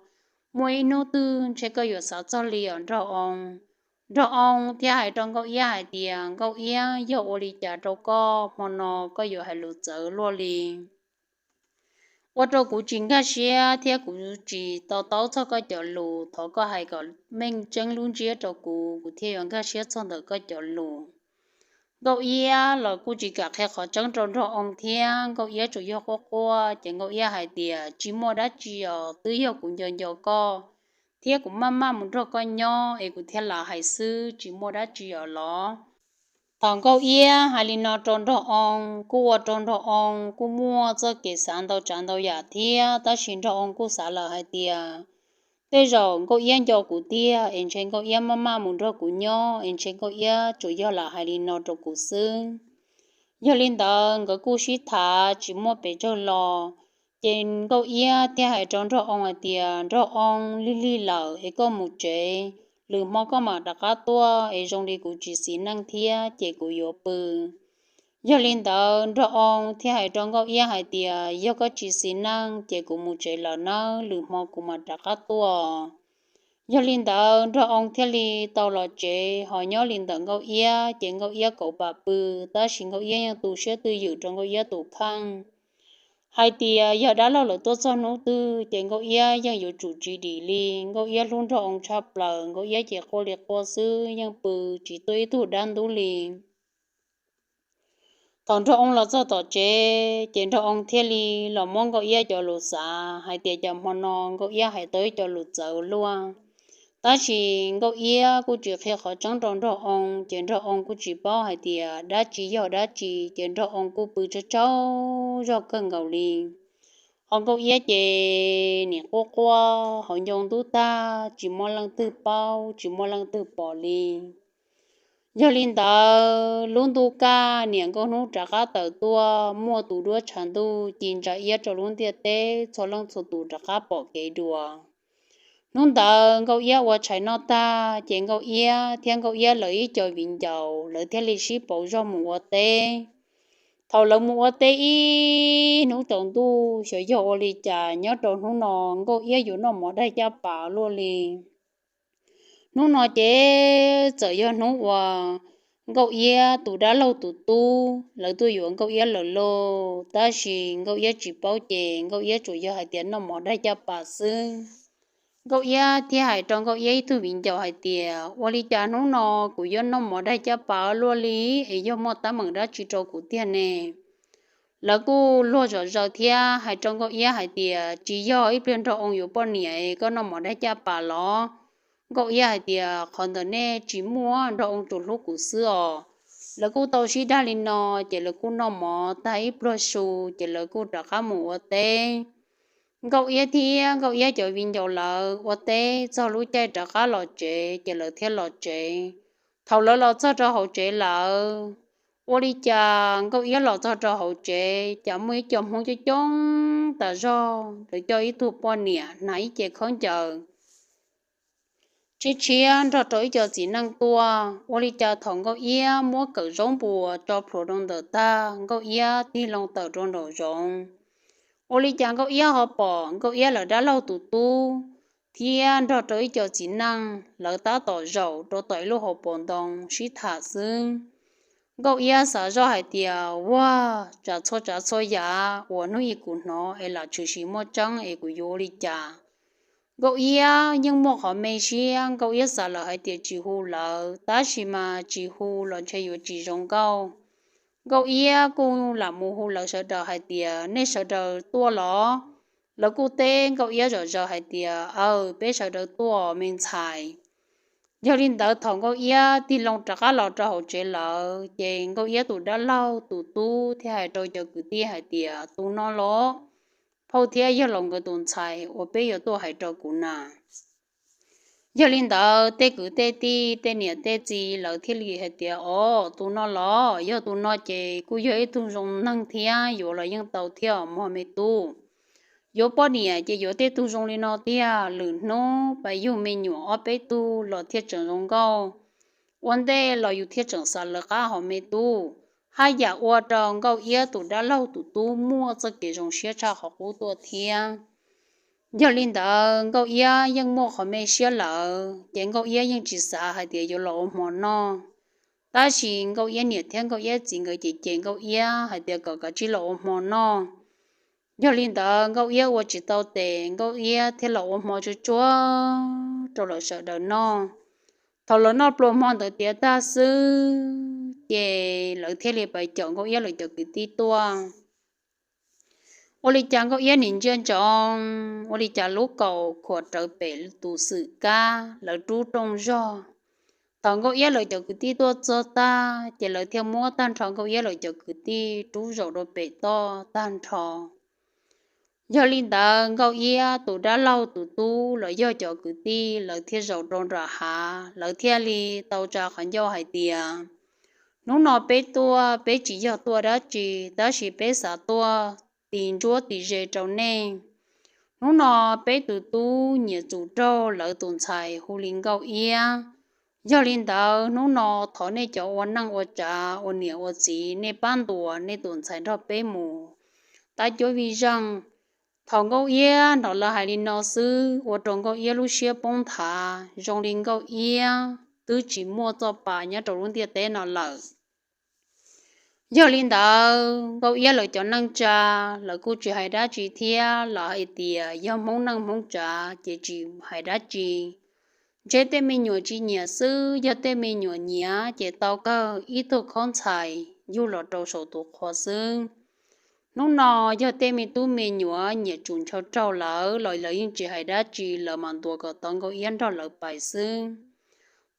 Muaj ib hnub twg ntshe koj yuav xav txog li os Nraug Oo. Nraug Oo thiaj hais rau Nkauj Iab hais tias, Nkauj Iab, yog ua li cas rau koj hmo no koj yuav hais lus txawv luaj li? Ua rau kuv tsis nkag siab thiab kuv tsis to taub txog koj cov lus. Thov koj hais kom meej tseeb lub ntsiab rau kuv, kuv thiaj yuav nkag siab txog ntawm koj cov lus. Nkauj Iab los kuj tsis kam qhia qhov tseeb rau Nraug Oo thiab, Nkauj Iab tsuas yog quaj quaj ces Nkauj Iab hais tias, Tsis muaj dab tsi os, twb yog kuv nco nco koj thiab kuv maj maj mus nrog koj nyob es kuv thiaj lam hais xwb, tsis muaj dab tsi os los. Thaum Nkauj Iab hais li no rau Nraug Oo kuj ua rau Nraug Oo kuj muaj txoj kev xav ntau tsav ntau yam thiab, tab sis Nraug Oo kuj xav lawm hais tias, Tej zaum Nkauj Iab nco kuv tiag es ntshe Nkauj Iab maj maj mus nrog kuv nyob es ntshe Nkauj Iab tsuas yog lam hais li no rau kuv xwb. Yog li ntawd nkawd kuj sib tham tsis muaj pes tsawg los, ces Nkauj Iab thiaj hais rau Nraug Oo hais tias, Nraug Oo, lig lig lawm es koj mus tsev, lwm hmo koj mam rov qab tuaj es zoo li kuv tsis xis neej thiab ces kuv yuav pw. Yog li ntawd Nraug Oo thiaj hais rau Nkauj Iab hais tias, Yog koj tsis xis neej ces kuv mus tsev lawm nawb, lwm hmo kuv mam rov qab tuaj. Yog li ntawd Nraug Oo thiaj li tau los tsev, ho nyob li ntawm Nkauj Iab ces Nkauj Iab kauv pam pw, tab sis Nkauj Iab yeej tu siab twj ywm rau Nkauj Iab tus kheej hais tias yog dab laug lawv tuaj txog hnub twg ces Nkauj Iab yeej yuav tsum tsis dim li. Nkauj Iab hlub Nraug Oo tshaj plaws, Nkauj Iab ces quaj li quaj xwb, yeej pw tsis tuaj ib tug dab ntub li. Thaum Nraug Oo los txog tom tsev ces Nraug Oo thiaj li los muab Nkauj Iab cov lus xav hais tias cas hmo no Nkauj Iab hais tau ib co lus txawv luaj. Tab sis Nkauj Iab kuj tsis qhia qhov tseeb rau Nraug Oo, ces Nraug Oo kuj tsis paub hais tias dab tsi yog dab tsi, ces Nraug Oo kuj pw tsaug tsaug zog kawg nkaus li. Ho Nkauj Iab ces nim quaj quaj hauv ncoo ntub tag, tsis muaj leej twg paub, tsis muaj leej twg pom li. Yog li ntawd lub ntuj kaj niam nkauj hnub rov qab tawm tuaj, muaj tus duab tshav ntuj ci ntsa iab rau lub ntiaj teb, txhua leej txhua tus rov qab pom kev dua. Hnub ntawd Nkauj Iab ua tshais noj tag ces Nkauj Iab thiab Nkauj Iab lawv ib co viv ncaus lawv thiaj li sib pauv zog mus ua teb. Thaum lawv mus ua teb ib hnub tsaus ntuj, xyov yog ua li cas nyob rau hnub no Nkauj Iab yuav noj mov daig caj pas luaj li. Hnub no ces txawm yog hnub uas Nkauj Iab tus dab laug tus tub lawv tuaj yuav Nkauj Iab lawm lauj, tab sis Nkauj Iab tsis paub ces Nkauj Iab tsuas yog hais tias noj mov daig caj pas xwb. Nkauj Iab thiaj hais rau Nkauj Iab ib tug viv ncaus hais tias, Ua li cas hnub no kuv yuav noj mov daig caj pas luaj li, es yog muaj teeb meem dab tsi rau kuv tiag ne? Lawv kuj luag zom zaws thiab hais rau Nkauj Iab hais tias, Tsis yog ib pliag Nraug Oo yuav poj niam es koj noj mov daig caj pas los? Nkauj Iab hais tias, Qhov ntawd nej tsis muaj, Nraug Oo tsuas hlub kuv xwb os. Lawv kuj tau sib dag li no, ces lawv kuj noj mov tag ib pluag su, ces lawv kuj rov qab mus ua teb. Nkauj Iab thiab Nkauj Iab cov viv ncaus lawv ua teb txog lub caij rov qab los tsev, ces lawv thiaj los tsev. Thaum lawv los txog rau hauv tsev lawm, ua li cas Nkauj Iab los txog rau hauv tsev, cas muaj ib co Hmoob coob coob tas zog, lawv coj ib tug poj niam hnav ib ce khaub ncaws tshiab tshiab nrog rau ib co txiv neej tuaj. Ua li cas thaum Nkauj Iab muab kawm zaub npua tso plhuav rau ntawm tag, Nkauj Iab tig loo tawm rau nraum zoov. Ua li cas Nkauj Iab ho pom Nkauj Iab lawv dab laug tus tub thiab nrog rau ib co txiv neej lawv tab tom zaum rau tom ib lub hauv paus ntoo sib tham xwb. Nkauj Iab xav zoj hais tias, Ua, tsam txhua tsav txhua yam uas hnub ib kuv hnov es lam tshwm sim muaj tseeb es kuv yuav ua li cas? Nkauj Iab yeej muaj qhov me siab, Nkauj Iab xav lawm hais tias tsis hu lawv, tab sis mas tsis hu los ntshe yuav tsis zoo nkauj. Nkauj Iab kuj lam mus hu lawv sawv daws hais tias, Nej sawv daws tuaj los? Lawv kuj teb Nkauj Iab zom zaws hais tias, Aws, peb sawv daws tuaj me ntxhais. Yog li ntawd thaum Nkauj Iab tig loo rov qab los rau hauv tsev lawm, ces Nkauj Iab tus dab laug tus tub thiaj hais rau cov kwv tij hais tias, Tus no los phauj thiab yawg laus nkawd tus ntxhais uas peb yuav tuaj hais rau kuv na. Yog li ntawd tej kwv tej tij tej niam tej txiv lawv thiaj li hais tias, Os, tus no los yog tus no ces kuj yog ib tug zoo neeg thiab, yuav los yeej tau thiab mog me tub. Yuav poj niam ces yuav tej tug zoo li no tiag, lwm hnub pas yug me nyuam ob peb tug los thiaj tseem zoo nkauj. Ua ntej los yus thiaj tseem xav lawv qab hauv me tub. Haj yam ua rau Nkauj Iab tus dab laug tus tub muaj txoj kev zoo siab tshaj qhov qub tuaj thiab. Yog li ntawd Nkauj Iab yeej muaj qhov me siab lawm, ces Nkauj Iab yeej tsis xav hais tias yuav los ua hmo noj. Tab sis Nkauj Iab niam thiab Nkauj Iab txiv nkawd ces cem Nkauj Iab hais tias kom kav tsij los ua hmo noj. Yog li ntawd Nkauj Iab ua tsis tau tes, Nkauj Iab thiaj los ua hmo tsuag tsuag rau lawv sawv daws noj. Thaum lawv noj pluas hmo ntawd tiav tag xwb, ces lawv thiaj li pais caum Nkauj Iab lawv cov kwv tij tuaj. Ua li cas Nkauj Iab nim ntsia ntsoov, ua li cas lub kaus khuam rawv pem tus xwm kab, lawv rub rooj zog. Thaum Nkauj Iab lawv cov kwv tij tuaj txog tag, ces lawv thiaj muab tag nrho Nkauj Iab lawv cov kwv tij rub zaum rau pem toj tag nrho. Yog li ntawd Nkauj Iab tus dab laug tus tub los yog cov kwv tij lawv thiaj zaum rau nram hav, lawv thiaj li tau tsa qhov ncauj hais tias, hnub no peb tuaj peb tsis yog tuaj dab tsi, tab sis peb xav tuaj tis ntsuab tis ze rau nej. Hnub no peb tus tub nyiam tsum raug lawv tus ntxhais hu li Nkauj Iab. Yog li ntawd hnub no thov nej cov ua neej ua tsav ua niam ua txiv nej pab ntuas nej tus ntxhais nrog peb mus tab cuab vij zeej. Thaum Nkauj Iab hnov lawv hais li no xwb ua rau Nkauj Iab lub siab poob nthav, zoo li Nkauj Iab twb tsis muaj txoj pa nyob rau lub ntiaj teb no lawm. Yog li ntawd Nkauj Iab lawv cov neej tsa, lawv kuj tsis hais dab tsi thiab, lawv hais tias yog Hmoob neej Hmoob tsav ces tsis hais dab tsi. Ntshe tej me nyuam tsis nyiam xwb, yog tej me nyuam nyiam ces tau kawg ib tug khaub ntxhais yug los rau saum tus qhua xwb. Hnub no yog tej me tub me nyuam nyiam tsum ntshaw raug lawv los lawv yeej tsis hais dab tsi, lawv mam ntuas kom tau Nkauj Iab nrog lawv pais xwb.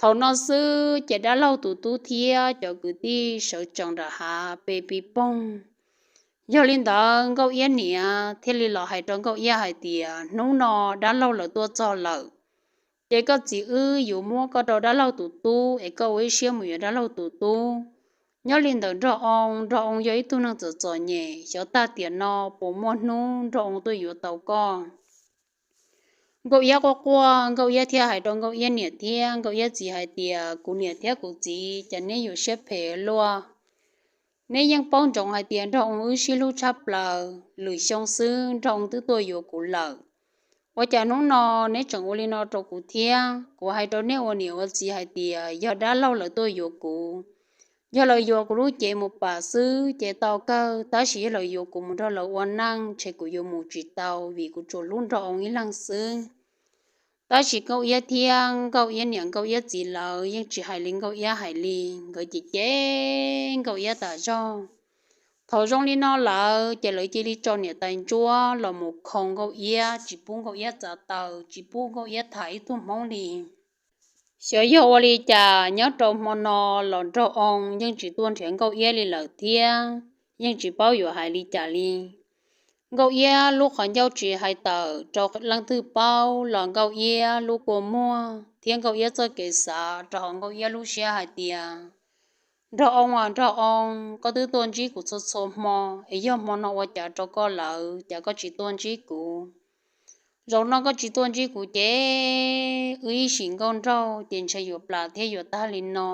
Thaum no xwb ces dab laug tus tub thiab cov kwv tij sawv tsees nram hav pe pis poog. Yog li ntawd Nkauj Iab niam thiaj li los hais rau Nkauj Iab hais tias, hnub no dab laug lawv tuaj txog lawm, ces koj txiv wb yuav muab koj rau dab laug tus tub es koj ua ib siab mus yuav dab laug tus tub. Nyob li ntawm Nraug Oo, Nraug Oo yog ib tug neeg txom txom nyem, xyov tag tiam no puas muaj hnub Nraug Oo tuaj yuav tau koj. Nkauj Iab quaj quaj, Nkauj Iab thiaj hais rau Nkauj Iab niam thiab Nkauj Iab txiv hais tias, kuv niam thiab kuv txiv, cas neb yuav siab phem luaj. Neb yeej paub ntsoov hais tias Nraug Oo wb sib hlub tshaj plaws, lwm xyoo xwb Nraug Oo twb tuaj yuav kuv lawm. Ua cas hnub no neb tseem ua li no rau kuv thiab? Kuv hais rau nej ua niam ua txiv hais tias yog dab laug lawv tuaj yuav kuv, yog lawv yuav kuv lub cev mus pam xwb ces tau kawg, tab sis yog lawv yuav kuv mus nrog lawv ua neej ntshe kuv yuav mus tsis tau vim kuv tsuas hlub Nraug Oo ib leeg xwb. Tab sis Nkauj Iab thiab Nkauj Iab niam Nkauj Iab txiv lawv yeej tsis hais li Nkauj Iab hais li, nkawd ces cem Nkauj Iab tas zog. Thaum zoo li no lawm ces lawv cia li tso niam tais ntsuab los mus khoo Nkauj Iab, tsis pub Nkauj Iab txav taws, tsis pub Nkauj Iab tham ib tug Hmoob li. Xyov yog ua li cas nyob rau hmo no los Nraug Oo yeej tsis tuaj nrhiav Nkauj Iab li lawm thiab, yeej tsis paub yuav hais li cas li. Nkauj Iab lub qhov ncauj tsis hais tawm rau leej twg paub los Nkauj Iab lub kua muag thiab Nkauj Iab txoj kev xav rau hauv Nkauj Iab lub siab hais tias, Nraug Oo aw Nraug Oo, koj twb tuaj ntsib kuv txhua txhua hmo, es yog hmo no ua cas rau koj lawm, cas koj tsis tuaj ntsib kuv? Zaum no koj tsis tuaj ntsib kuv ces wb ib sim nkauj nraug ces ntshe yuav plam thiab yuav tag li no.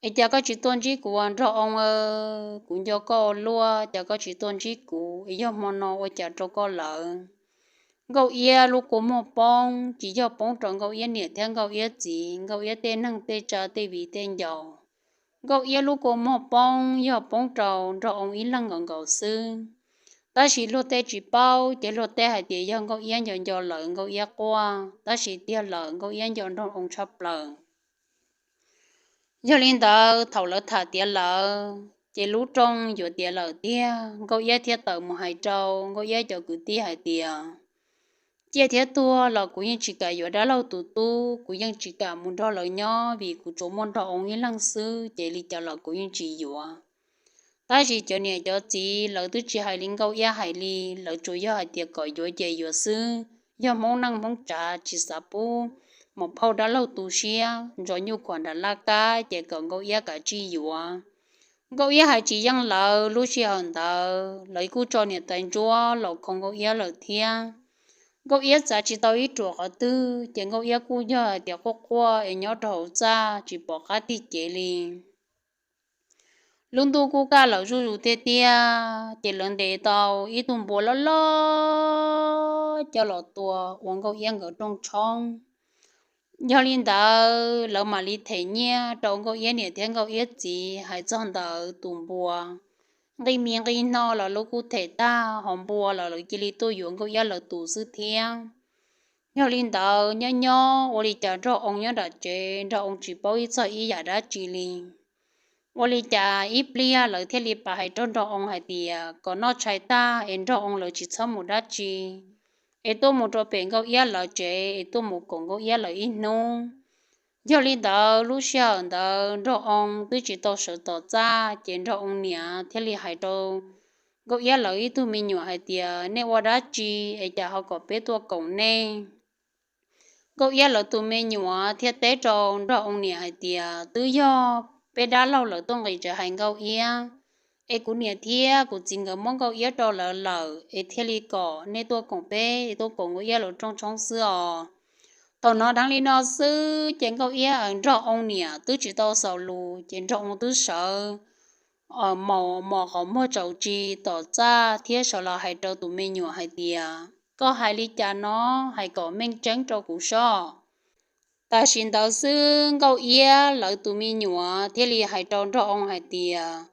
Es cas koj tsis tuaj ntsib kuv aw Nraug Oo aw, kuv nco koj ua luaj, cas koj tsis tuaj ntsib kuv, es yog hmo no ua cas rau koj lawm? Nkauj Iab lub kua muag poob, tsis yog poob rau Nkauj Iab niam thiab Nkauj Iab txiv, Nkauj Iab tej neeg tej tsa tej viv tej ncaus. Nkauj Iab lub kua muag poob yog poob rau Nraug Oo ib leeg nkaus nkaus xwb. Tab sis luag tej tsis paub ces luag tej hais tias yog Nkauj Iab nco nco lawv Nkauj Iab quaj, tab sis tiag lawm Nkauj Iab nco Nraug Oo tshaj plaws. Yog li ntawd thaum lawv tham tiav lawm ces lub rooj yuav tiav lawm tiag, Nkauj Iab thiaj tawm mus hais rau Nkauj Iab cov kwv tij hais tias, ciaj thiab tuag los kuv yeej tsis kam yuav dab laug tus tub, kuv yeej tsis kam mus nrog lawv nyob vim kuv tsuas muaj Nraug Oo ib leeg xwb ces li cas los kuv yeej tsis yuav. Tab sis cov niam cov txiv lawv twb tsis hais li Nkauj Iab hais li, lawv tsuas yog hais tias kom yuav ces yuav xwb, yog Hmoob neej Hmoob tsav tsis xav pub maum phauj dab laug tu siab, ntsov nyuj khuam nram laj kab ces kom Nkauj Iab kav tsij yuav. Nkauj Iab hais tsis yeej lawv, lub sij hawm ntawd lawv kuj tso niam tais ntsuab los khoo Nkauj Iab lawm thiab. Nkauj Iab txav tsis tau ib ruam qhov twg ces Nkauj Iab kuj yog hais tias quaj quaj es nyob rau hauv txaj tsis pom qab tig cev li. Lub ntuj kuj kaj lawm zuj zus tiag tiag, ces lawv ntes tau ib tug npua loj loj coj los tua ua Nkauj Iab nkawd rooj tshoob. Yog li ntawd lawv mam li them nyiaj rau Nkauj Iab niam thiab Nkauj Iab txiv. Hais txog ntawm tus npua, nqi mi nqi no los lawv kuj them tag, ho npua los lawv cia li tuaj yuav Nkauj Iab lawv tus xwb thiab. Yog li ntawd nyob nyob ua li cas Nraug Oo nyob nram tsev, Nraug Oo tsis paub ib txog ib yam dab tsi li. Ua li cas ib pliag lawv thiaj li pab hais rau Nraug Oo hais tias kom noj tshais tag es Nraug Oo lawv tsis txhob mus dab tsi, es tuaj mus rau pem Nkauj Iab lawv tsev es tuaj mus koom Nkauj Iab lawv ib hnub. Yog li ntawd lub sij hawm ntawd Nraug Oo twb tsis tau sawv tom txaj, ces Nraug Oo niam thiaj li hais rau Nkauj Iab lawv ib tug me nyuam hais tias, nej ua dab tsi es cas ho kom peb tuaj koom nej? Nkauj Iab lawv tus me nyuam thiaj teb rau Nraug Oo niam hais tias, twb yog peb dab laug lawv tuaj nqis tsev hais Nkauj Iab, es kuv niam thiab kuv txiv nkawd muab Nkauj Iab rau lawv lawm, es thiaj li kom nej tuaj koom peb, tuaj koom Nkauj Iab lawv rooj tshoob xwb os. Thaum hnov dheev li no xwb ces Nkauj Iab, Nraug Oo niam twb tsis tau xaus lus ces Nraug Oo twb sawv mos mos qhov muag tsaus tsis tom txaj thiab sawv los hais rau tus me nyuam hais tias, koj hais li cas no, hais kom meej tseeb rau kuv sob. Tam sim ntawd xwb Nkauj Iab lawv tus me nyuam thiaj li hais rau Nraug Oo hais tias,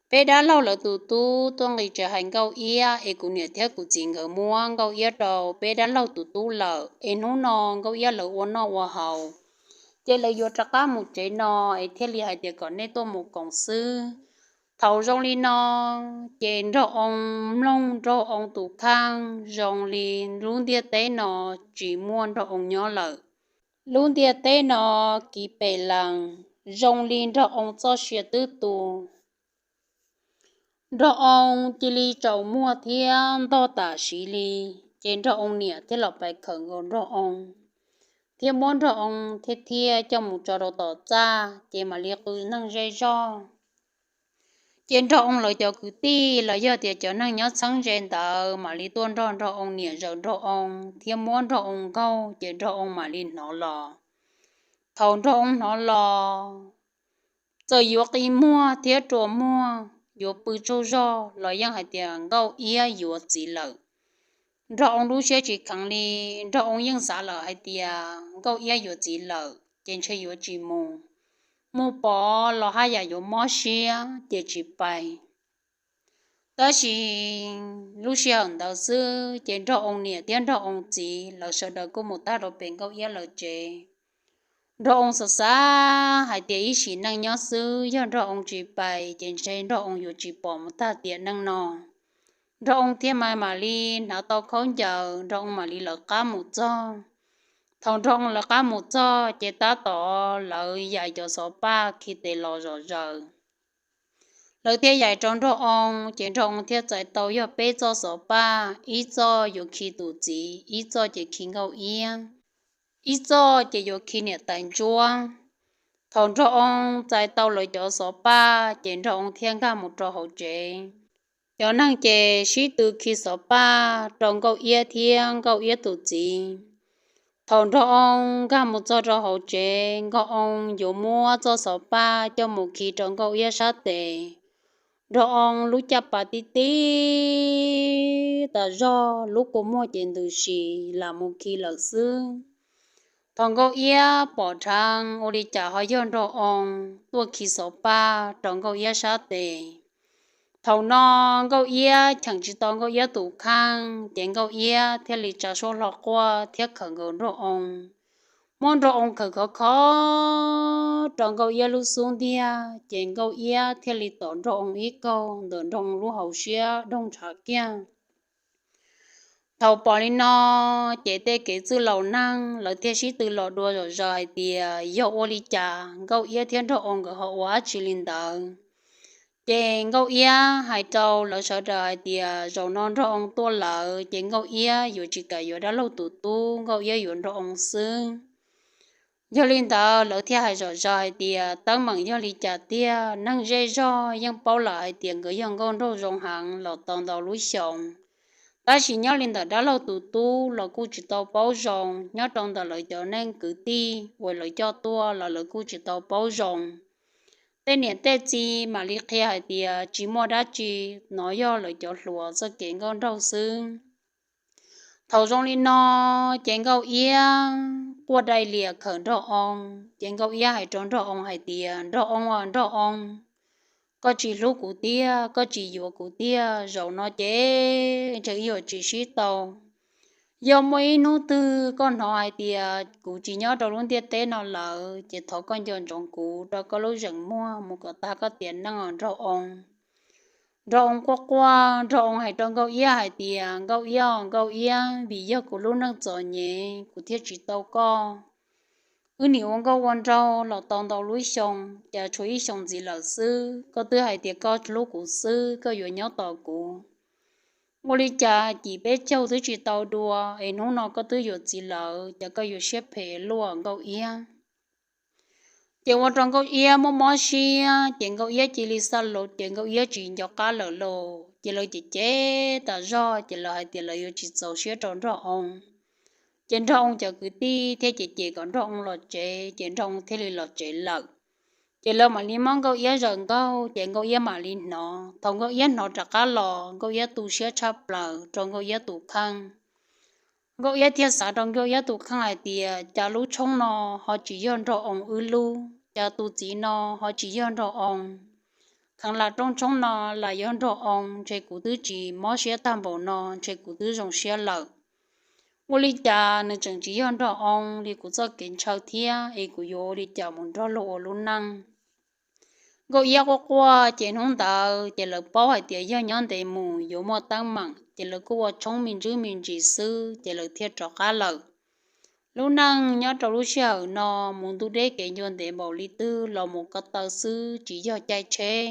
peb dab laug lawv tus tub tuaj nqis tsev hais Nkauj Iab es kuv niam thiab kuv txiv nkawd muab Nkauj Iab rau peb dab laug tus tub lawm, es hnub no Nkauj Iab lawv ua noj ua haus, ces lawv yuav rov qab mus tsev no, es thiaj li hais tias kom nej tuaj mus koom xwb. Thaum zoo li no ces Nraug Oo mloog Nraug Oo tus kheej zoo li lub ntiaj teb no tsis muaj Nraug Oo nyob lawm. Lub ntiaj teb no kiv pes lees, zoo li Nraug Oo txoj sia twb tu. Nraug Oo cia li tsaus muag thiab ntog tam sim li, ces Nraug Oo niam thiaj los pais khawm nkaus Nraug Oo, thiab muab Nraug Oo thiab thiaj coj mus tso rau tom txaj, ces mam li qw neeg zej zog. Ces Nraug Oo lawv cov kwv tij los yog tias cov neeg nyob txheeb ze ntawd mam li tuaj nrog Nraug Oo niam zaws Nraug Oo thiab muab Nraug Oo nkaug, ces Nraug Oo mam li hnov los. Thaum Nraug Oo hnov los, txawm yuav qi muag thiab rua muag, yuav pw tsaug zog los yeej hais tias Nkauj Iab yuav txiv lawm. Nraug Oo lub siab tsis kheev li, Nraug Oo yeej xav lawm hais tias Nkauj Iab yuav txiv lawm ces ntshe yuav tsis mus, mus pom los haj yam yuav mob siab ces tsis pais. Tab sis lub sij hawm ntawd xwb ces Nraug Oo niam thiab Nraug Oo txiv lawv sawv daws kuj mus tag rau pem Nkauj Iab lawv tsev. Nraug Oo xav xav hais tias ib sim neej nyob xwb, yog Nraug Oo tsis pais ces ntshe Nraug Oo yuav tsis pom mus tag tiam neej no. Nraug Oo thiaj mam mam li hnav tau khaub ncaws, Nraug Oo mam li lawv qab mus txog. Thaum Nraug Oo lawv qab mus txog ces tab tom lawv yais cov xov paj khi tes los zom zaws. Lawv thiaj yais rau Nraug Oo, ces Nraug Oo thiaj txais tau yog peb txoj xov paj, ib txoj yuav khi tus txiv, ib txoj ces khi Nkauj Iab, ib txoj ces yuav khi niam tais ntsuab. Thaum Nraug Oo txais tau lawv cov xov paj ces Nraug Oo thiaj nkag mus rau hauv tsev. Cov neeg ces sib tw khi xov paj rau Nkauj Iab thiab Nkauj Iab tus txiv. Thaum Nraug Oo nkag mus txog rau hauv tsev, Nkauj Oo yuav muab txoj xov paj coj mus khi rau Nkauj Iab sab tes. Nraug Oo lub caj pas tib tib tas zog, lub kua muag ces ntws si lam mus khi lawm xwb. Thaum Nkauj Iab pom dheev ua li cas ho yog Nraug Oo tuaj khi xov paj rau Nkauj Iab sab tes. Thaum no Nkauj Iab cheem tsis tau Nkauj Iab tus kheej, ces Nkauj Iab thiaj li tsa suab hlo quaj thiab khawm nkaus Nraug Oo. Muab Nraug Oo khawm khov kho rau Nkauj Iab lub xub ntiag, ces Nkauj Iab thiaj li tom Nraug Oo ib kaug ntawm Nraug Oo lub hauv siab doog ntshav kiag. Thaum pom li no, ces tej kev txwj laus neeg lawv thiaj sib tw los dua zom zaws hais tias yog ua li cas Nkauj Iab thiab Nraug Oo nkawd ho ua dab tsi li ntawd. Ces Nkauj Iab hais rau lawv sawv daws hais tias zaum no Nraug Oo tuaj lawm ces Nkauj Iab yuav tsis kam yuav dab laug tus tub, Nkauj Iab yuav Nraug Oo xwb. Yog li ntawd lawv thiaj hais zom zaws hais tias teeb meem yog li cas tiag, neeg zej zog yeej paub lawm hais tias nkawd yog nkauj nraug zoo heev los tau ntau lub xyoo. Tab sis nyob li ntawm dab laug tus tub los kuj tsis tau paub zoo, nyob rau ntawm lawv cov neeg kwv tij uas lawv coj tuaj los lawv kuj tsis tau paub zoo. Tej niam tej txiv mam li qhia hais tias tsis muaj dab tsi, nov yog lawv cov hluas txoj kev nkauj nraug xwb. Thaum zoo li no, ces Nkauj Iab quaj dai lias khawm Nraug Oo, ces Nkauj Iab hais rau Nraug Oo hais tias, Nraug Oo aw Nraug Oo, koj tsis hlub kuv tiag, koj tsis yuav kuv tiag, zaum no ces ntshe wb yuav tsis sib tau. Yog muaj ib hnub twg koj hnov hais tias kuv tsis nyob rau lub ntiaj teb no lawm, ces thov koj nco ntsoov kuv rau koj lub zeem muag mus kom tag koj tiam neej os Nraug Oo. Nraug Oo quaj quaj, Nraug Oo hais rau Nkauj Iab hais tias, Nkauj Iab, Nkauj Iab, vim yog kuv lub neej txom nyem kuv thiaj tsis tau koj. Wb nim ua nkauj ua nraug los tau ntau lub xyoo, cas tshuav ib xyoo ntxiv lawm xwb, koj twb hais tias koj hlub kuv xwb, koj yuav nyob tos kuv. Ua li cas cim peb caug twb tsis tau dua, es hnub no koj twb yuav txiv lawm, cas koj yuav siab phem luaj Nkauj Iab. Ces ua rau Nkauj Iab mob mob siab, ces Nkauj Iab cia li xa lus, ces Nkauj Iab tsis nco qab lawm lauj. Ces lawv cem cem tas zog, ces lawv hais tias lawv yuav tsis txaus siab rau Nraug Oo. Ces Nraug Oo cov kwv tij thiaj cem cem kom Nraug Oo los tsev, ces Nraug Oo thiaj li los tsev lawm. Ces lawv mam li muab Nkauj Iab zaws nkaug, ces Nkauj Iab mam li hnov. Thaum Nkauj Iab hnov rov qab los, Nkauj Iab tu siab tshaj plaws rau Nkauj Iab tus kheej. Nkauj Iab thiaj xav rau Nkauj Iab tus kheej hais tias, cas lub tshoob no ho tsis yog Nraug Oo wb lub, cas tus txiv no ho tsis yog Nraug Oo. Kheev lam rooj tshoob no lam yog Nraug Oo, ntshe kuv twb tsis mob siab tag npaum no, ntshe kuv twb zoo siab lawm. Ua li cas nws tseem tsis yog Nraug Oo li kuv txoj kev ntshaw thiab, es kuv yuav ua li cas mus nrog luag ua lub neej? Nkauj Iab quaj quaj, ces hnub ntawd ces lawv paub hais tias yog nyob ntev mus yuav muaj teeb meem, ces lawv kuj ua tshoob me ntsis me ntsis xwb, ces lawv thiaj rov qab lawm. Lub neej nyob rau lub sij hawm no mus ntuj deb kev ncua ntev npaum li twg los mus ko taw xwb tsis yog caij tsheb.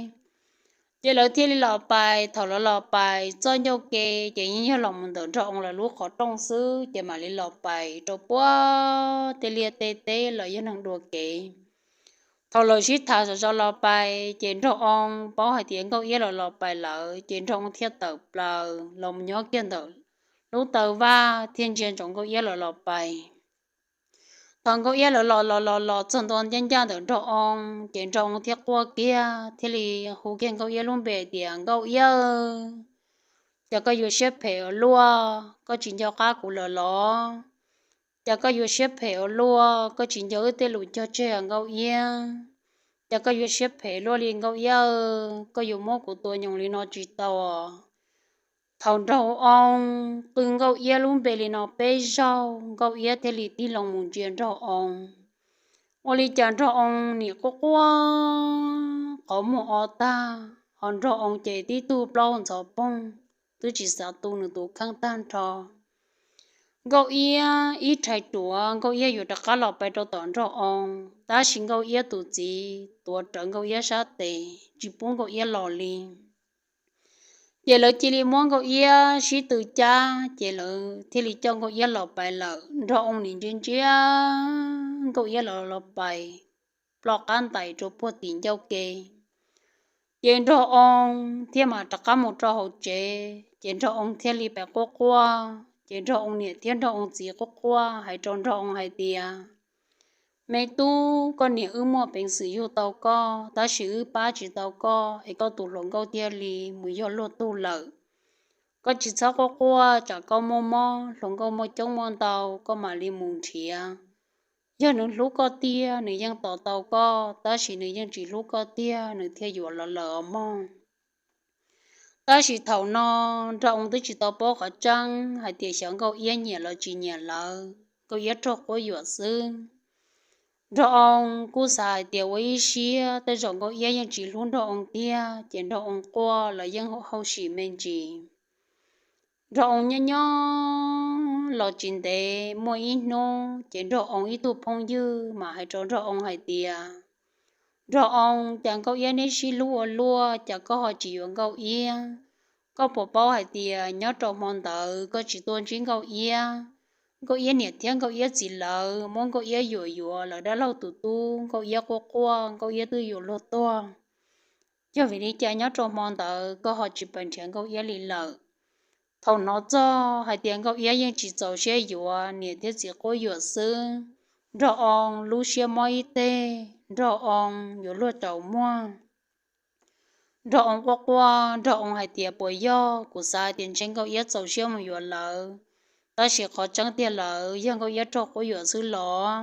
Ces lawv thiaj li los pais, thaum lawv los pais txoj ncauj ke, ces yeej yog los mus ntawm Nraug Oo lawv lub qhov rooj xwb, ces mam li los pais rau puag tej liaj tej teb los yog neeg dua kev. Thaum lawv sib tham zom zaws los pais, ces Nraug Oo paub hais tias Nkauj Iab los los pais lawm, ces Nraug Oo thiaj tawm plaws los mus nyob kiag ntawm lub taw vaj thiaj ntsia ntsoov Nkauj Iab los los pais. Thaum Nkauj Iab lawv los los los los txog ntua ncaj ncaj ntawm Nraug Oo, ces Nraug Oo thiaj quaj kiag, thiaj li hu kiag Nkauj Iab lub npe tias, Nkauj Iab, cas koj yuav siab phem ua luaj, koj tsis nco qab kuv lawm los? Cas koj yuav siab phem ua luaj, koj tsis nco wb tej lus cog tseg Nkauj Iab? Cas koj yuav siab phem luaj li Nkauj Iab, koj yuav muab kuv tua nyoos li no tsis tau? Thaum Nraug Oo qw Nkauj Iab lub npe li no peb zaug, Nkauj Iab thiaj li tig loo mus ntsia Nraug Oo. Ua li cas Nraug Oo nim quaj quaj qhov muag o tag, ho Nraug Oo ces tib tug plaub ntxhov poog, twb tsis xav tu nws tus kheej tag nrho. Nkauj Iab ib rhais ruam, Nkauj Iab yuav rov qab los pais rau tom Nraug Oo, tab sis Nkauj Iab tus txiv tuav rawv Nkauj Iab sab tes tsis pub Nkauj Iab los li. Ces lawv cia li muab Nkauj Iab sib tw cab, ces lawv thiaj li coj Nkauj Iab los pais lawm. Nraug Oo nim ntsia ntsia Nkauj Iab los los pais, ploj qab ntais rau puag tim ncauj ke. Ces Nraug Oo thiaj mam rov qab mus rau hauv tsev, ces Nraug Oo thiaj li pais quaj quaj, ces Nraug Oo niam thiab Nraug Oo txiv quaj quaj hais rau Nraug Oo hais tias, Me tub, koj niam wb muaj peev xwm yug tau koj, tab sis wb pab tsis tau koj, es koj tus hluas nkauj thiaj li mus yog luag tug lawm. Koj tsis txhob quaj quaj, tsam koj muaj mob, hluas nkauj muaj coob muaj ntau, koj mam li mus nrhiav. Yog nws hlub koj tiag, nws yeej tos tau koj, tab sis nws yeej tsis hlub koj tiag, nws thiaj yuav los lawm os mog. Tab sis thaum no Nraug Oo twb tsis tau paub qhov tseeb hais tias xyov Nkauj Iab nyiam los tsis nyiam lawv, Nkauj Iab raug quab yuam xwb. Nraug Oo kuj xav hais tias ua ib siab tej zaum Nkauj Iab yeej tsis hlub Nraug Oo tiag, ces Nraug Oo quaj los yeej hauj sim me ntsis. Nraug Oo nyob nyob los tsis ntev, muaj ib hnub ces Nraug Oo ib tug phooj ywg mam hais rau Nraug Oo hais tias, Nraug Oo, cas Nkauj Iab neb sib hlub ua luaj, cas koj ho tsis yuav Nkauj Iab? Koj puas paub hais tias nyob rau hmo ntawd koj tsis tuaj ntsib Nkauj Iab, Nkauj Iab niam thiab Nkauj Iab txiv lawv muab Nkauj Iab yuam yuav lawv dab laug tus tub. Nkauj Iab quaj quaj, Nkauj Iab twb yuav luag tuag. Yog vim li cas nyob rau hmo ntawd koj ho tsis pais nrhiav Nkauj Iab li lawm? Thaum hnov txog hais tias Nkauj Iab yeej tsis txaus siab yuav, niam thiab txiv quab yuam xwb, Nraug Oo lub siab mob ib teg, Nraug Oo yuav luag tsaus muag. Nraug Oo quaj quaj, Nraug Oo hais tias, puas yog? Kuv xav hais tias ntshe Nkauj Iab txaus siab mus yuav lawv, tab sis qhov tseeb tiag lawm yog Nkauj Iab raug quab yuam xwb los?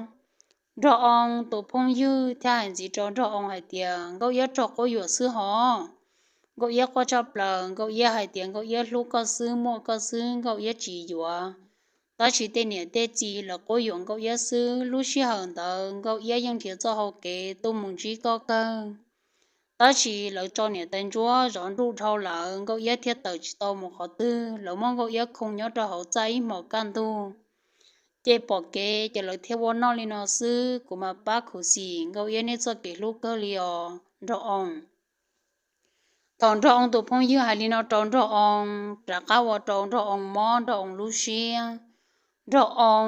Nraug Oo tus phooj ywg thiaj hais ntxiv rau Nraug Oo hais tias, Nkauj Iab raug quab yuam xwb hos. Nkauj Iab quaj tshaj plaws, Nkauj Iab hais tias Nkauj Iab hlub koj xwb, muaj koj xwb, Nkauj Iab tsis yuav. Tab sis tej niam tej txiv lawv quab yuam Nkauj Iab xwb. Lub sij hawm ntawd Nkauj Iab yeej nrhiav txoj hau kev tuaj mus ntsib koj kawg, tab sis lawv tso niam tais ntsuab zov nruj dhau lawm, Nkauj Iab thiaj tawm tsis tau mus qhov twg. Lawv muab Nkauj Iab khoo nyob rau hauv txaj ib hmos kaj ntug, ces pom kev ces lawv thiaj ua noj li no xwb. Kuv mas pab khuv xim Nkauj Iab nej txoj kev hlub kawg li os Nraug Oo. Thaum Nraug Oo tus phooj ywg hais li no rau Nraug Oo, rov qab ua rau Nraug Oo mob Nraug Oo lub siab. Nraug Oo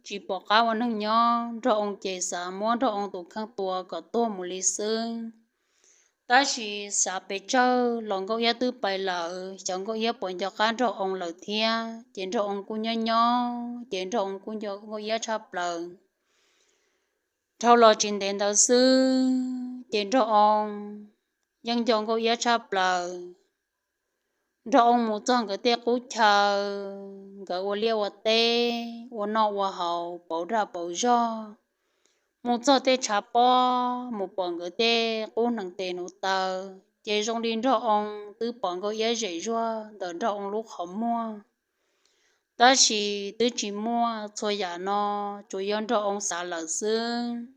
tsis pom qab ua neeg nyob, Nraug Oo ces xav muab Nraug Oo tus kheej tua kom tuag mus li xwb. Tab sis xav pes tsawg los Nkauj Iab twb pais lawm, xyov Nkauj Iab puas nco qab Nraug Oo lawm thiab. Ces Nraug Oo kuj nyob nyob, ces Nraug Oo kuj nco Nkauj Iab tshaj plaws. Dhau los tsis ntev ntawd xwb ces Nraug Oo yeej nco Nkauj Iab tshaj plaws. Nraug Oo mus txog nkawd tej qub chaw, nkawd ua liaj ua teb, ua noj ua haus, pauv dag pauv zog, mus txog tej tshav pob, mus pom nkawd tej qub hneev tes hneev taw, ces zoo li Nraug Oo twb pom Nkauj Iab zem zuag ntawm Nraug Oo lub qhov muag. Tab sis twb tsis muaj, txhua yam no tsuas yog Nraug Oo xav lawm xwb.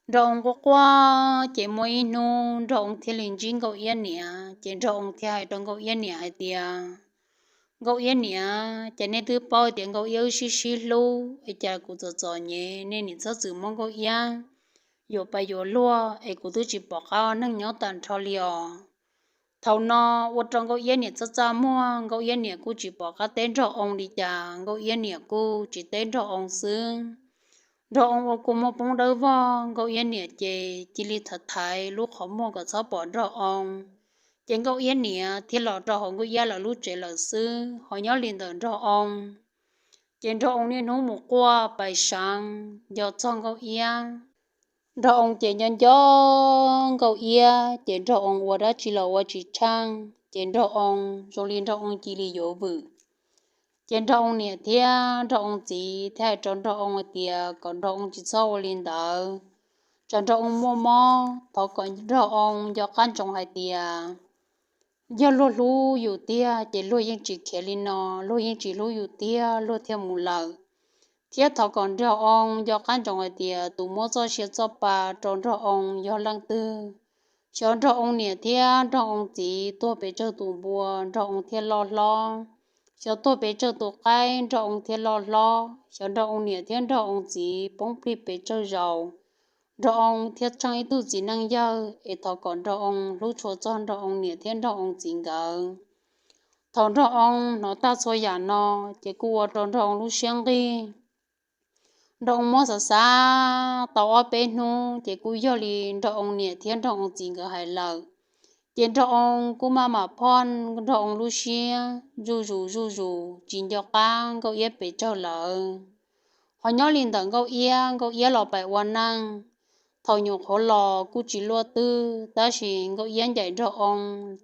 Nraug Oo quaj quaj, ces muaj ib hnub Nraug Oo thiaj li ntsib Nkauj Iab niam, ces Nraug Oo thiaj hais rau Nkauj Iab niam hais tias, Nkauj Iab niam, ces nej twb paub tias Nkauj Iab wb sib sib hlub, es cas kuv txom txom nyem nej niam txhob txwm muab Nkauj Iab yuam pais yuav luag, es kuv twb tsis pom qab neej nyob tag nrho li os. Thaum no ua rau Nkauj Iab niam txaj txaj muag, Nkauj Iab niam kuj tsis pom qab teb Nraug Oo li cas, Nkauj Iab niam kuj tsis teb Nraug Oo xwb. Nraug Oo ua kua muag poob dawb vog, Nkauj Iab niam ces cia li thaiv thaiv lub qhov muag kom txhob pom Nraug Oo. Ces Nkauj Iab niam thiaj los rau hauv Nkauj Iab lawv lub tsev lawm xwb, ho nyob li ntawm Nraug Oo, ces Nraug Oo niaj hnub mus quaj pais seev nco txog Nkauj Iab. Nraug Oo ces nco nco Nkauj Iab, ces Nraug Oo ua dab tsi los ua tsis tsheej, ces Nraug Oo zoo li Nraug Oo cia li yuav vwm. Ces Nraug Oo niam thiab Nraug Oo txiv thiaj hais rau Nraug Oo hais tias kom Nraug Oo tsis txhob ua li ntawd, tsam Nraug Oo muaj mob. Thov kom Nraug Oo nco qab ntsoov hais tias yog luag hlub yus tiag ces luag yeej tsis khiav li no, luag yeej tsis hlub yus tiag luag thiaj mus lawm. Thiab thov kom Nraug Oo nco qab ntsoov hais tias tus muab txoj sia txoj pa rau Nraug Oo yog leej twg. Xyov Nraug Oo niam thiab Nraug Oo txiv tuag pes tsawg tus npua Nraug Oo thiaj loj hlob, xyov tuag pes tsawg tus qaib Nraug Oo thiaj loj hlob, xyov Nraug Oo niam thiab Nraug Oo txiv poob plig pes tsawg zaus Nraug Oo thiaj tsheej ib tug txiv neej yawg. Es thov kom Nraug Oo hlub tshua txog Nraug Oo niam thiab Nraug Oo txiv nkawd. Thaum Nraug Oo hnov tag txhua yam no, ces kuj ua rau Nraug Oo lub siab nqig. Nraug Oo muab xav xav tau ob peb hnub, ces kuj yog li Nraug Oo niam thiab Nraug Oo txiv nkawd hais lawm. Ces Nraug Oo kuj maj mam phoj Nraug Oo lub siab zuj zus zuj zus, tsis nco qab Nkauj Iab pes tsawg lawm. Ho nyob li ntawm Nkauj Iab, Nkauj Iab los pais ua neej, thaum nyuam qhuav los kuj tsis luaj twg, tab sis Nkauj Iab ncaim Nraug Oo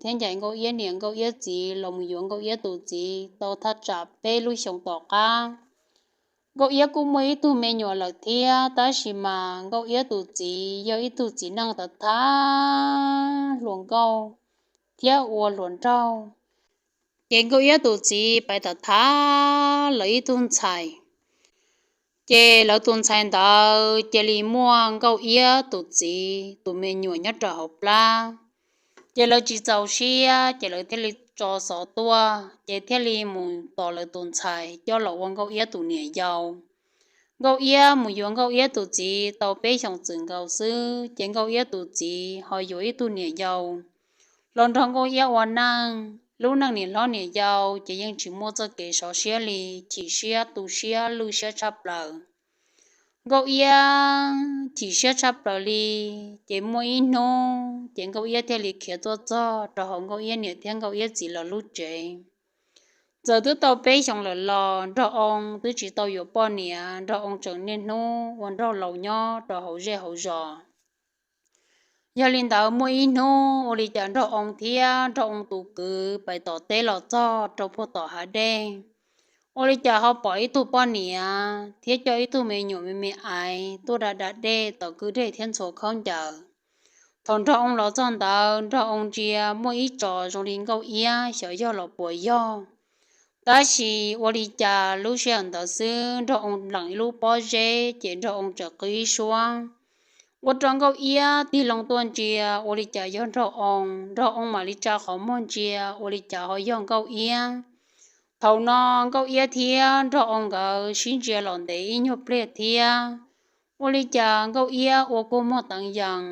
thiab ncaim Nkauj Iab niam Nkauj Iab txiv los mus yuav Nkauj Iab tus txiv tau thaj tsam peb lub xyoos tom qab. Nkauj Iab kuj muaj ib tug me nyuam lawm thiab, tab sis mas Nkauj Iab tus txiv yog ib tug txiv neej thav thab hluas nkauj thiab ua hluas nraug. Ces Nkauj Iab tus txiv pais tham tham lawv ib tug ntxhais, ces lawv tus ntxhais ntawd cia li muaj Nkauj Iab tus txiv tus me nyuam nyob rau hauv plab. Ces lawv tsis txaus siab, ces lawv thiaj li tso xov tuaj, ces thiaj li mus tos lawv tus ntxhais coj los ua Nkauj Iab tus niam yau. Nkauj Iab mus yuav Nkauj Iab tus txiv tau peb xyoos txwm nkaus xwb, ces Nkauj Iab tus txiv ho yuav ib tug niam yau los nrog Nkauj Iab ua neej. lub neej niam hlob niam yau ces yeej tsis muaj txoj kev sov siab li, chim siab tu siab lwj siab tshaj plaws. Nkauj Iab chim siab tshaj plaws li, ces muaj ib hnub ces Nkauj Iab thiaj li khiav tuaj txog rau hauv Nkauj Iab niam thiab Nkauj Iab txiv lawv lub tsev. Txawm twb tau peb xyoos lawm los Nraug Oo twb tsis tau yuav poj niam, Nraug Oo tseem niaj hnub ua nraug laus nyob rau hauv zej hauv zos. Yog li ntawd muaj ib hnub ua li cas Nraug Oo thiab Nraug Oo tus kwv pais tom teb los txog rau puag tom hav dej, ua li cas ho pom ib tug poj niam thiab coj ib tug me nyuam me me aiv tuaj da da dej tom kwj dej thiab ntxhua khaub ncaws. Thaum Nraug Oo los txog ntawd, Nraug Oo ntsia muaj ib tsos zoo li Nkauj Iab, xyov yog los puas yog. Tab sis ua li cas lub sij hawm ntawd xwb Nraug Oo leem ib lub pob zeb ces Nraug Oo txawm qw ib suab, ua rau Nkauj Iab tig loo tuaj ntsia ua li cas yog Nraug Oo. Nraug Oo mam li tsa qhov muag ntsia ua li cas ho yog Nkauj Iab. Thaum no Nkauj Iab thiab Nraug Oo nkawd sib ntsia los ntev ib nyuag pliag thiab, ua li cas Nkauj Iab ua kua muag teev yees.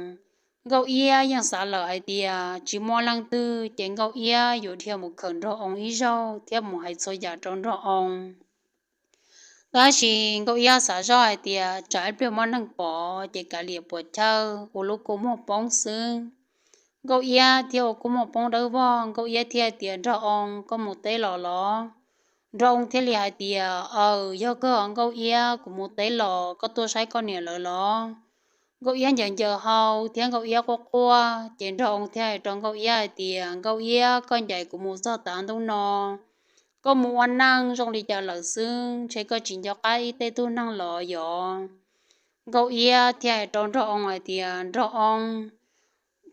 Nkauj Iab yeej xav lawm hais tias tsis muaj leej twg ces Nkauj Iab yuav dhia mus khawm Nraug Oo ib zaug thiab mus hais txhua yam rau Nraug Oo. Tab sis Nkauj Iab xav zoj hais tias tsam ib pliag muaj neeg pom ces kav liam puas chawj, ua lub kua muag poob xwb. Nkauj Iab thiaj ua kua muag poob dawb vog, Nkauj Iab thiaj hais tias, Nraug Oo, koj mus teb los los? Nraug Oo thiaj li hais tias, Aws, yog kawg os Nkauj Iab, kuv mus teb los, koj tuaj saib koj niam lawv los? Nkauj Iab ncaws ncaws hau thiab Nkauj Iab quaj quaj, ces Nraug Oo thiaj hais rau Nkauj Iab hais tias, Nkauj Iab, koj ncaim kuv mus txog tav ntuj no, koj mus ua neej zoo li cas lawm xwb, ntshe koj tsis nco qab ib tej tug neeg los yog? Nkauj Iab thiaj hais rau Nraug Oo hais tias, Nraug Oo,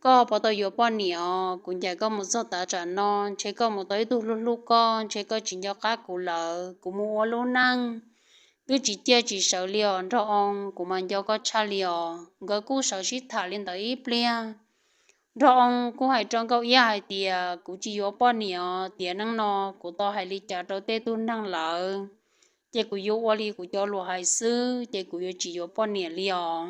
koj puas tau yuav poj niam os? Kuv ncaim koj mus txog tav tsam no, ntshe koj mus tau ib tug hlub hlub koj, ntshe koj tsis nco qab kuv lawm. Kuv mus ua lub neej twb tsis ciaj tsis sawv li os Nraug Oo, kuv mas nco koj tshaj li os. Nkawd kuj sawv sib tham li ntawd ib pliag. Nraug Oo kuj hais rau Nkauj Iab hais tias, Kuv tsis yuav poj niam os, tiam neej no kuv tau hais li cas rau tej tug neeg lawm, ces kuv yuav ua li kuv cov lus hais xwb, ces kuv yuav tsis yuav poj niam li os.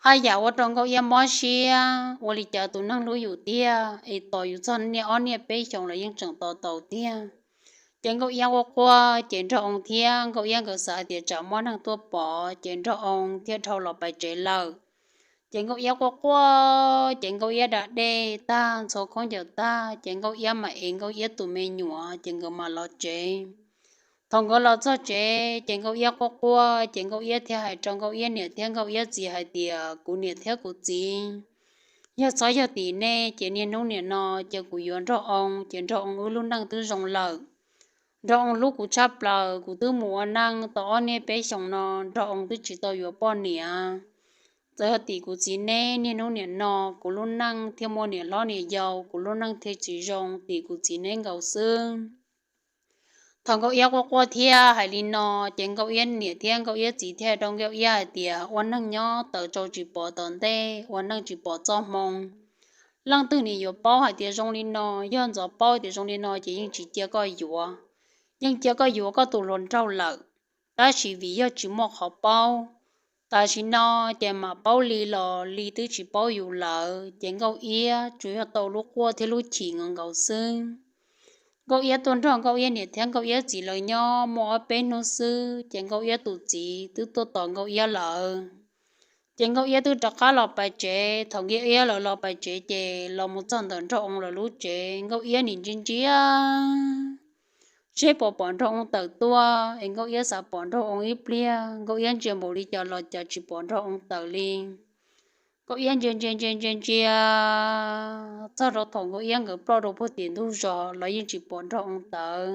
Haj yam ua rau Nkauj Iab mob siab, ua li cas tus neeg hlub yus tiag es tos yus txog niaj ob niaj peb xyoos los yeej tseem tos taus tiag. Ces Nkauj Iab quaj quaj, ces Nraug Oo thiab Nkauj Iab nkawd xav hais tias tsam muaj neeg tuaj pom, ces Nraug Oo thiaj dhau los pais tsev lawm. Ces Nkauj Iab quaj quaj, ces Nkauj Iab da dej tag, ntxhua khaub ncaws tag, ces Nkauj Iab mam ev Nkauj Iab tus me nyuam, ces nkawd mam los tsev. Thaum nkawd los txog tsev, ces Nkauj Iab quaj quaj, ces Nkauj Iab thiaj hais rau Nkauj Iab niam thiab Nkauj Iab txiv hais tias, Kuv niam thiab kuv txiv, yog txhob yog tim nej, ces niaj hnub niam no ces kuv yuav Nraug Oo, ces Nraug Oo wb lub neej twb zoo lawm. Nraug Oo hlub kuv tshaj plaws, kuv twb mus ua neej tau ob niaj peb xyoos no, Nraug Oo twb tsis tau yuav poj niam. Txawm yog tim kuv txiv neb, niaj hnub niam no kuv lub neej thiaj muaj niam hlob niam yau, kuv lub neej thiaj tsis zoo, tim kuv txiv neb nkaus xwb. Thaum Nkauj Iab quaj quaj thiab hais li no, ces Nkauj Iab niam thiab Nkauj Iab txiv thiaj rau Nkauj Iab hais tias, Ua neej nyob tawm tsau tsis pom tom ntej, ua neej tsis pom txoj hmoo. Leej twg nim yuav paub hais tias zoo li no, yog ntxov paub tias zoo li no ces yeej tsis cia koj yuav, yeej cia koj yuav koj tus hluas nraug lawm. Tab sis vim yog tsis muaj qhov paub, tam sim no ces mam paub li los li twb tsis paub yus lawm, ces Nkauj Iab tsuas yog tau lub quaj thiab lub chim nkaus nkaus xwb. Nkauj Iab tuaj nrog Nkauj Iab niam thiab Nkauj Iab txiv lawv nyob muaj ob peb hnub xwb, ces Nkauj Iab tus txiv twb tuaj tos Nkauj Iab lawm. Ces Nkauj Iab twb rov qab los pais tsev, thaum Nkauj Iab lawv los pais tsev ces los mus txog ntawm Nraug Oo lawv lub tsev, Nkauj Iab nim ntsia ntsia seb puas pom Nraug Oo tawm tuaj, es Nkauj Iab xav pom Nraug Oo ib pliag, Nkauj Iab ntsia npaum li cas los cas tsis pom Nraug Oo tawm li. Nkauj Iab ntsia ntsia ntsia ntsia ntsia txog rau thaum Nkauj Iab nkawd ploj rau puag tim ntug zos los yeej tsis pom Nraug Oo tawm.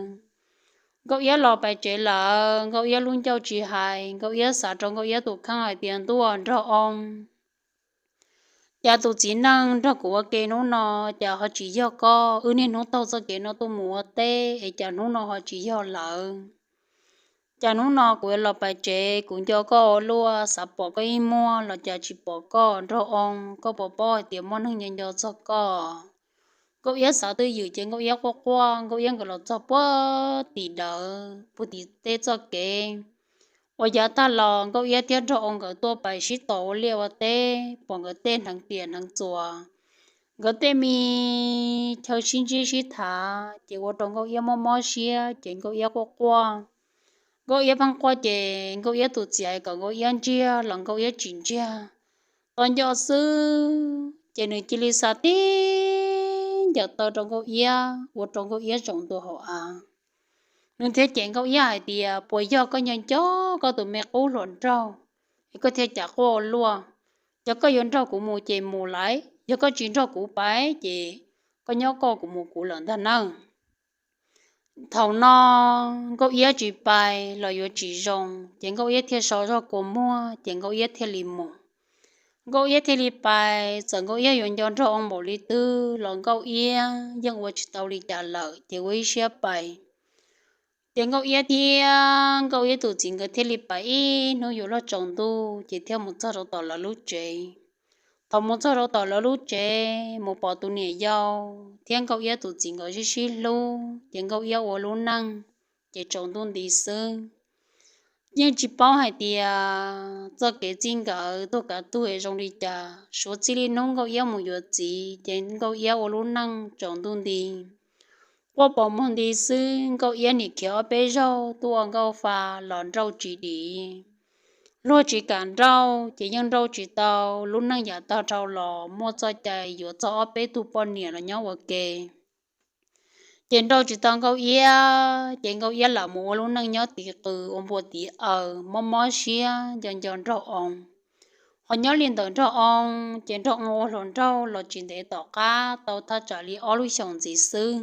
Nkauj Iab los pais tsev lawm, Nkauj Iab lub ncauj tsis hais, Nkauj Iab xav rau Nkauj Iab tus kheej hais tias, Ntuj, Nraug Oo, cas tus txiv neej nrog kuv ua ke hnub no, cas ho tsis yog koj, wb niaj hnub taug txoj kev no tuaj mus ua teb es cas hnub no ho tsis yog lawm. Cas hnub no kuv los pais tsev, kuv nco koj ua luaj, xav pom koj ib muag los cas tsis pom koj, Nraug Oo, koj puas paub hais tias muaj neeg nco nco txog koj? Nkauj Iab xav twj ywm ces Nkauj Iab quaj quaj, Nkauj Iab nkawd los txog puag tim dawm puag tim tej txoj kev. Ua yav tag los Nkauj Iab thiab Nraug Oo nkawd tuaj pais sib tos ua liaj ua teb, pom nkawd tej hneev tiam hneev txuas, Nkawd tej me chaw sib ntsib sib tham ces ua rau Nkauj Iab mob mob siab ces Nkauj Iab quaj quaj. Nkauj Iab pheej quaj ces Nkauj Iab tus txiv hais kom Nkauj Iab ntsiag los Nkauj Iab tsis ntsiag. Tos nco xwb ces nws cia li xa tib ncaws taw rau Nkauj Iab ua rau Nkauj Iab tsaus ntuj hauv av. Nws thiaj cem Nkauj Iab hais tias, puas yog koj nco nco koj tus me qub hluas nraug es koj thiaj cas quaj ua luaj? Yog koj yuav nrog kuv mus ces mus lauj, yog koj tsis nrog kuv pais ces koj nyob koj, kuv mus kuv lawm ntag nawb. Thaum no Nkauj Iab tsis pais los yuav tsis zoo ces Nkauj Iab thiaj so zog kua muag ces Nkauj Iab thiaj li mus. Nkauj Iab thiaj li pais, txawm Nkauj Iab yuav nco nraug oo npaum li twg los Nkauj Iab yeej ua tsis tau li cas lawm ces ua ib siab pais. Ces Nkauj Iab thiab Nkauj Iab tus txiv nkawd thiaj li pais ib hnub yuav luag tsaus ntuj ces thiaj mus txog rau tom lawv lub tsev. Thaum mus txog rau tom lawv lub tsev mus pom tus niam yau thiab Nkauj Iab tus txiv nkawd sib sib hlub ces Nkauj Iab ua lub neej ces tsaus ntuj nti xwb. Yeej tsis paub hais tias txoj kev txij nkawm tuag kav tuag zoo li cas, suav txij li hnub Nkauj Iab mus yuav txiv ces Nkauj Iab ua lub neej tsaus ntuj nti. Quaj pos muag nti xwb, Nkauj Iab nim khiav ob peb zaug tuaj ua nkauj fa los nrauj tsis dim. Luag tsis kam nrauj ces yeej nrauj tsis tau, lub neej yam tag dhau los muaj txoj cai yuav txog ob peb tug poj niam los nyob ua ke. Ces nrauj tsis tau Nkauj Iab ces Nkauj Iab lam mus ua lub neej nyob tiv qws ua npua tiv aws mob mob siab nco nco nraug oo. Ho nyob li ntawm nraug oo ces nraug oo ua hluas nraug los tsis ntev tom qab tau thaj tsam li ob lub xyoos ntxiv xwb.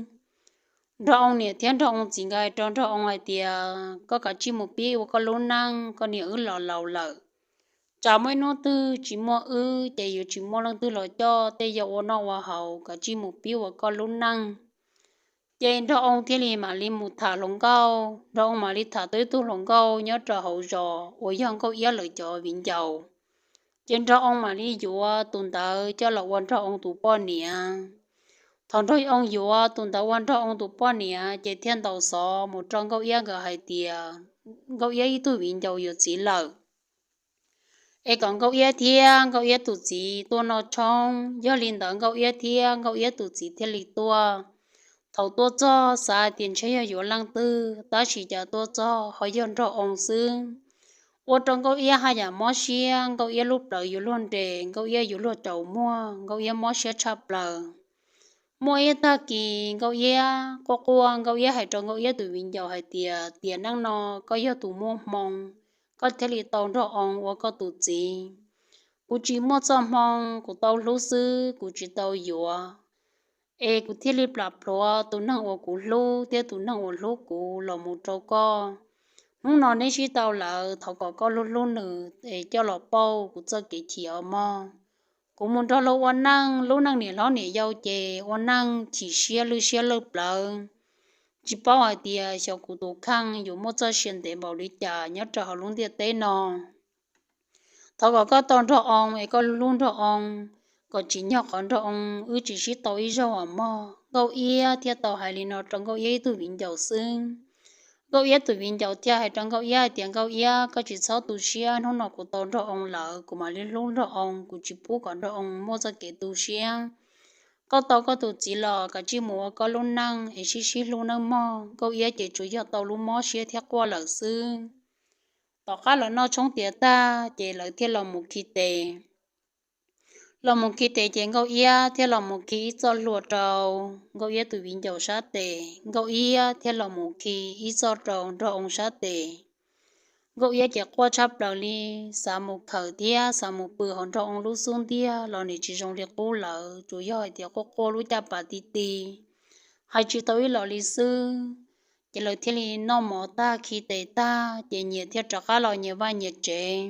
Nraug oo niam thiab nraug oo txiv nkawd hais rau nraug oo hais tias, koj kav tsij mus pib ua koj lub neej, koj niam wb los laus lawm. Tsam muaj ib hnub twg tsis muaj wb ces yuav tsis muaj leej twg los coj tej yau ua noj ua haus, kav tsij mus pib ua koj lub neej. Ces nraug oo thiaj li mam li mus tham hluas nkauj, nraug oo mam li tham tau ib tug hluas nkauj nyob rau hauv zos uas yog Nkauj Iab lawv cov viv ncaus. Ces nraug oo mam li yuav tus ntawd coj los ua nraug oo tus poj niam. Thaum nraug oo yuav tus ntawd ua nraug oo tus poj niam ces thiaj ntaus xov mus rau Nkauj Iab nkawd hais tias Nkauj Iab ib tug viv ncaus yuav txiv lawm, es kom Nkauj Iab thiab Nkauj Iab tus txiv tuaj noj tshoob. Yog li ntawd Nkauj Iab thiab Nkauj Iab tus txiv thiaj li tuaj. Thaum tuaj txog xav hais tias ntshe yog yuav leej twg, tab sis cas tuaj txog ho yog nraug oo xwb. Ua rau Nkauj Iab haj yam mob siab, Nkauj Iab lub plawv yuav luag nres, Nkauj Iab yuav luag tsaus muag, Nkauj Iab mob siab tshaj plaws. Muaj ib tag kis Nkauj Iab quaj quaj, Nkauj Iab hais rau Nkauj Iab tus viv ncaus hais tias, tiam neej no koj yog tus muaj hmoo, koj thiaj li tau nraug oo ua koj tus txiv. Kuv tsis muaj txoj hmoo, kuv tau hlub xwb, kuv tsis tau yuav. Es kuv thiaj li plam plhuav tus neeg uas kuv hlub thiab tus neeg uas hlub kuv los mus rau koj. Hnub no neb sib tau lawm, thov kom koj hlub hlub nws es coj los pauj kuv txoj kev chim os mog. Kuv mus nrog luag ua neej, lub neej niam hlob niam yau ces ua neej chim siab lwj siab lwj plawv. Tsis paub hais tias xyov kuv tus kheej yuav muaj txoj sia ntev npaum li cas nyob rau hauv lub ntiaj teb no. Thov kom koj tau nraug oo es koj hlub nraug oo, kom tsim nyog qhov nraug oo wb tsis sib tau ib zaug os mog. Nkauj Iab thiaj tau hais li no rau Nkauj Iab ib tug viv ncaus xwb. Nkauj Iab tus viv ncaus thiaj hais rau Nkauj Iab hais tias, Nkauj Iab, koj tsis txhob tu siab, hnub no kuv tau nraug oo lawm, kuv mam li hlub nraug oo, kuv tsis pub kom nraug oo muaj txoj kev tu siab. Koj tau koj tus txiv los kav tsij mus ua koj lub neej es sib sib hlub nawb mog. Nkauj Iab ces tsuas yog tau lub mob siab thiab quaj lawm xwb. Tom qab lawv noj tshoob tiav tag ces lawv thiaj los mus khi tes. Los mus khi tes ces Nkauj Iab thiaj los mus khi ib txoj hlua rau Nkauj Iab tus viv ncaus sab tes, Nkauj Iab thiaj los mus khi ib txoj rau nraug oo sab tes. Nkauj Iab ces quaj tshaj plaws li, xav mus khawm thiab xav mus pw hauv nraug oo lub xub ntiag los nim tsis zoo li qub lawm, tsuas yog hais tias quaj quaj lub caj pas ti ti, hais tsis tau ib los li xwb. Ces lawv thiaj li noj mov tag khi tes tag ces nyias thiaj rov qab los nyias vaj nyias tsev.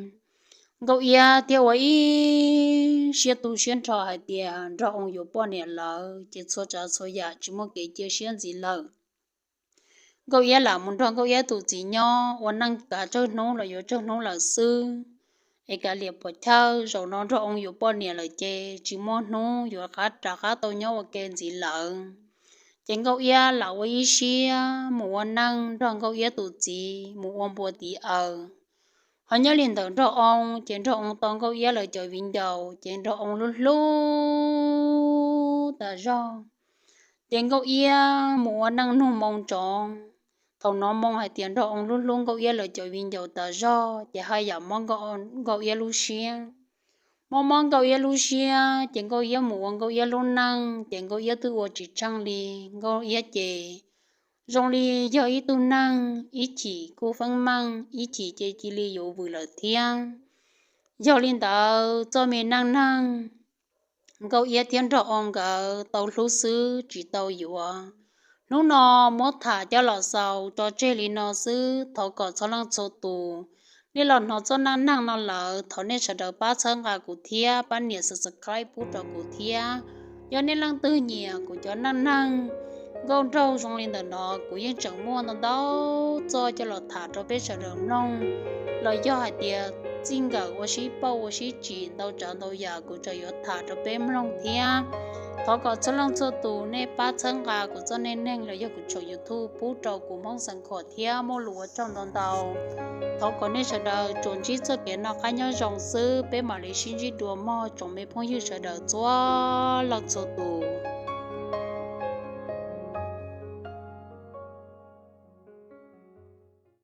Nkauj Iab thiaj ua ib siab tu siab nrho hais tias nraug oo yuav poj niam lawm ces txhua tsav txhua yam tsis muaj kev cia siab ntxiv lawm. Nkauj Iab lam mus nrog Nkauj Iab tus txiv nyob ua neej kav tsawg hnub los yuav tsawg hnub lawm xwb, es kav liam puam chawj, zaum no nraug oo yuav poj niam lawm ces tsis muaj hnub yuav qab rov qab tau nyob ua ke ntxiv lawm. Ces Nkauj Iab lam ua ib siab mus ua neej nrog Nkauj Iab tus txiv mus ua npua tiv aws. Ho nyob li ntawm nraug oo ces nraug oo tau Nkauj Iab lawv cov viv ncaus ces nraug oo hlub hlub hlub tas zog. Ces Nkauj Iab mus ua neej nug moo ntsoov. Thaum hnov moo hais tias nrog oo hlub hlub Nkauj Iab lawv cov viv ncaus tas zog, ces haj yam muab Nkauj Iab lub siab. Mob mob Nkauj Iab lub siab, ces Nkauj Iab mus ua Nkauj Iab lub neej, ces Nkauj Iab twb ua tsis tsheej li. Nkauj Iab ces zoo li yog ib tug neeg, ib chim kuj feeb meej, ib chim ces cia li yuav vwm lawm thiab. Yog li ntawd, txoj me neej neeg Nkauj Iab thiab nrog oo nkawd tau hlub xwb tsis tau yuav. Hnub no muab tham coj los xaus tso tseg li no xwb, thov kom txhua leej txhua tus nej los hnov txoj neej neeg no lawm, thov nej sawv daws pab txhawb nqa kuv thiab pab nias subscribe pub rau kuv thiab. Yog nej leej twg nyiam kuv cov neej neeg nkauj nraug zoo li ntawm no, kuv yeej tseem muaj ntau ntau txoj coj los tham rau peb sawv daws mloog, los yog hais tias txij nkawm ua sib pauj ua sib tsim ntau tsav ntau yam kuv tseem yuav tham rau peb mloog thiab. Thov kom txhua leej txhua tus nej pab txhawb nqa kuv txoj neej neeg los yog kuv tshooj YouTube pub rau kuv Hmoob Xeev Khuam thiab muaj lus ua tsaug ntau ntau. Thov kom nej sawv daws tsuas ntsib txoj kev noj qab nyob zoo xwb, peb mam li sib ntsib dua mog tsoom me phooj ywg sawv daws txhua leej txhua tus.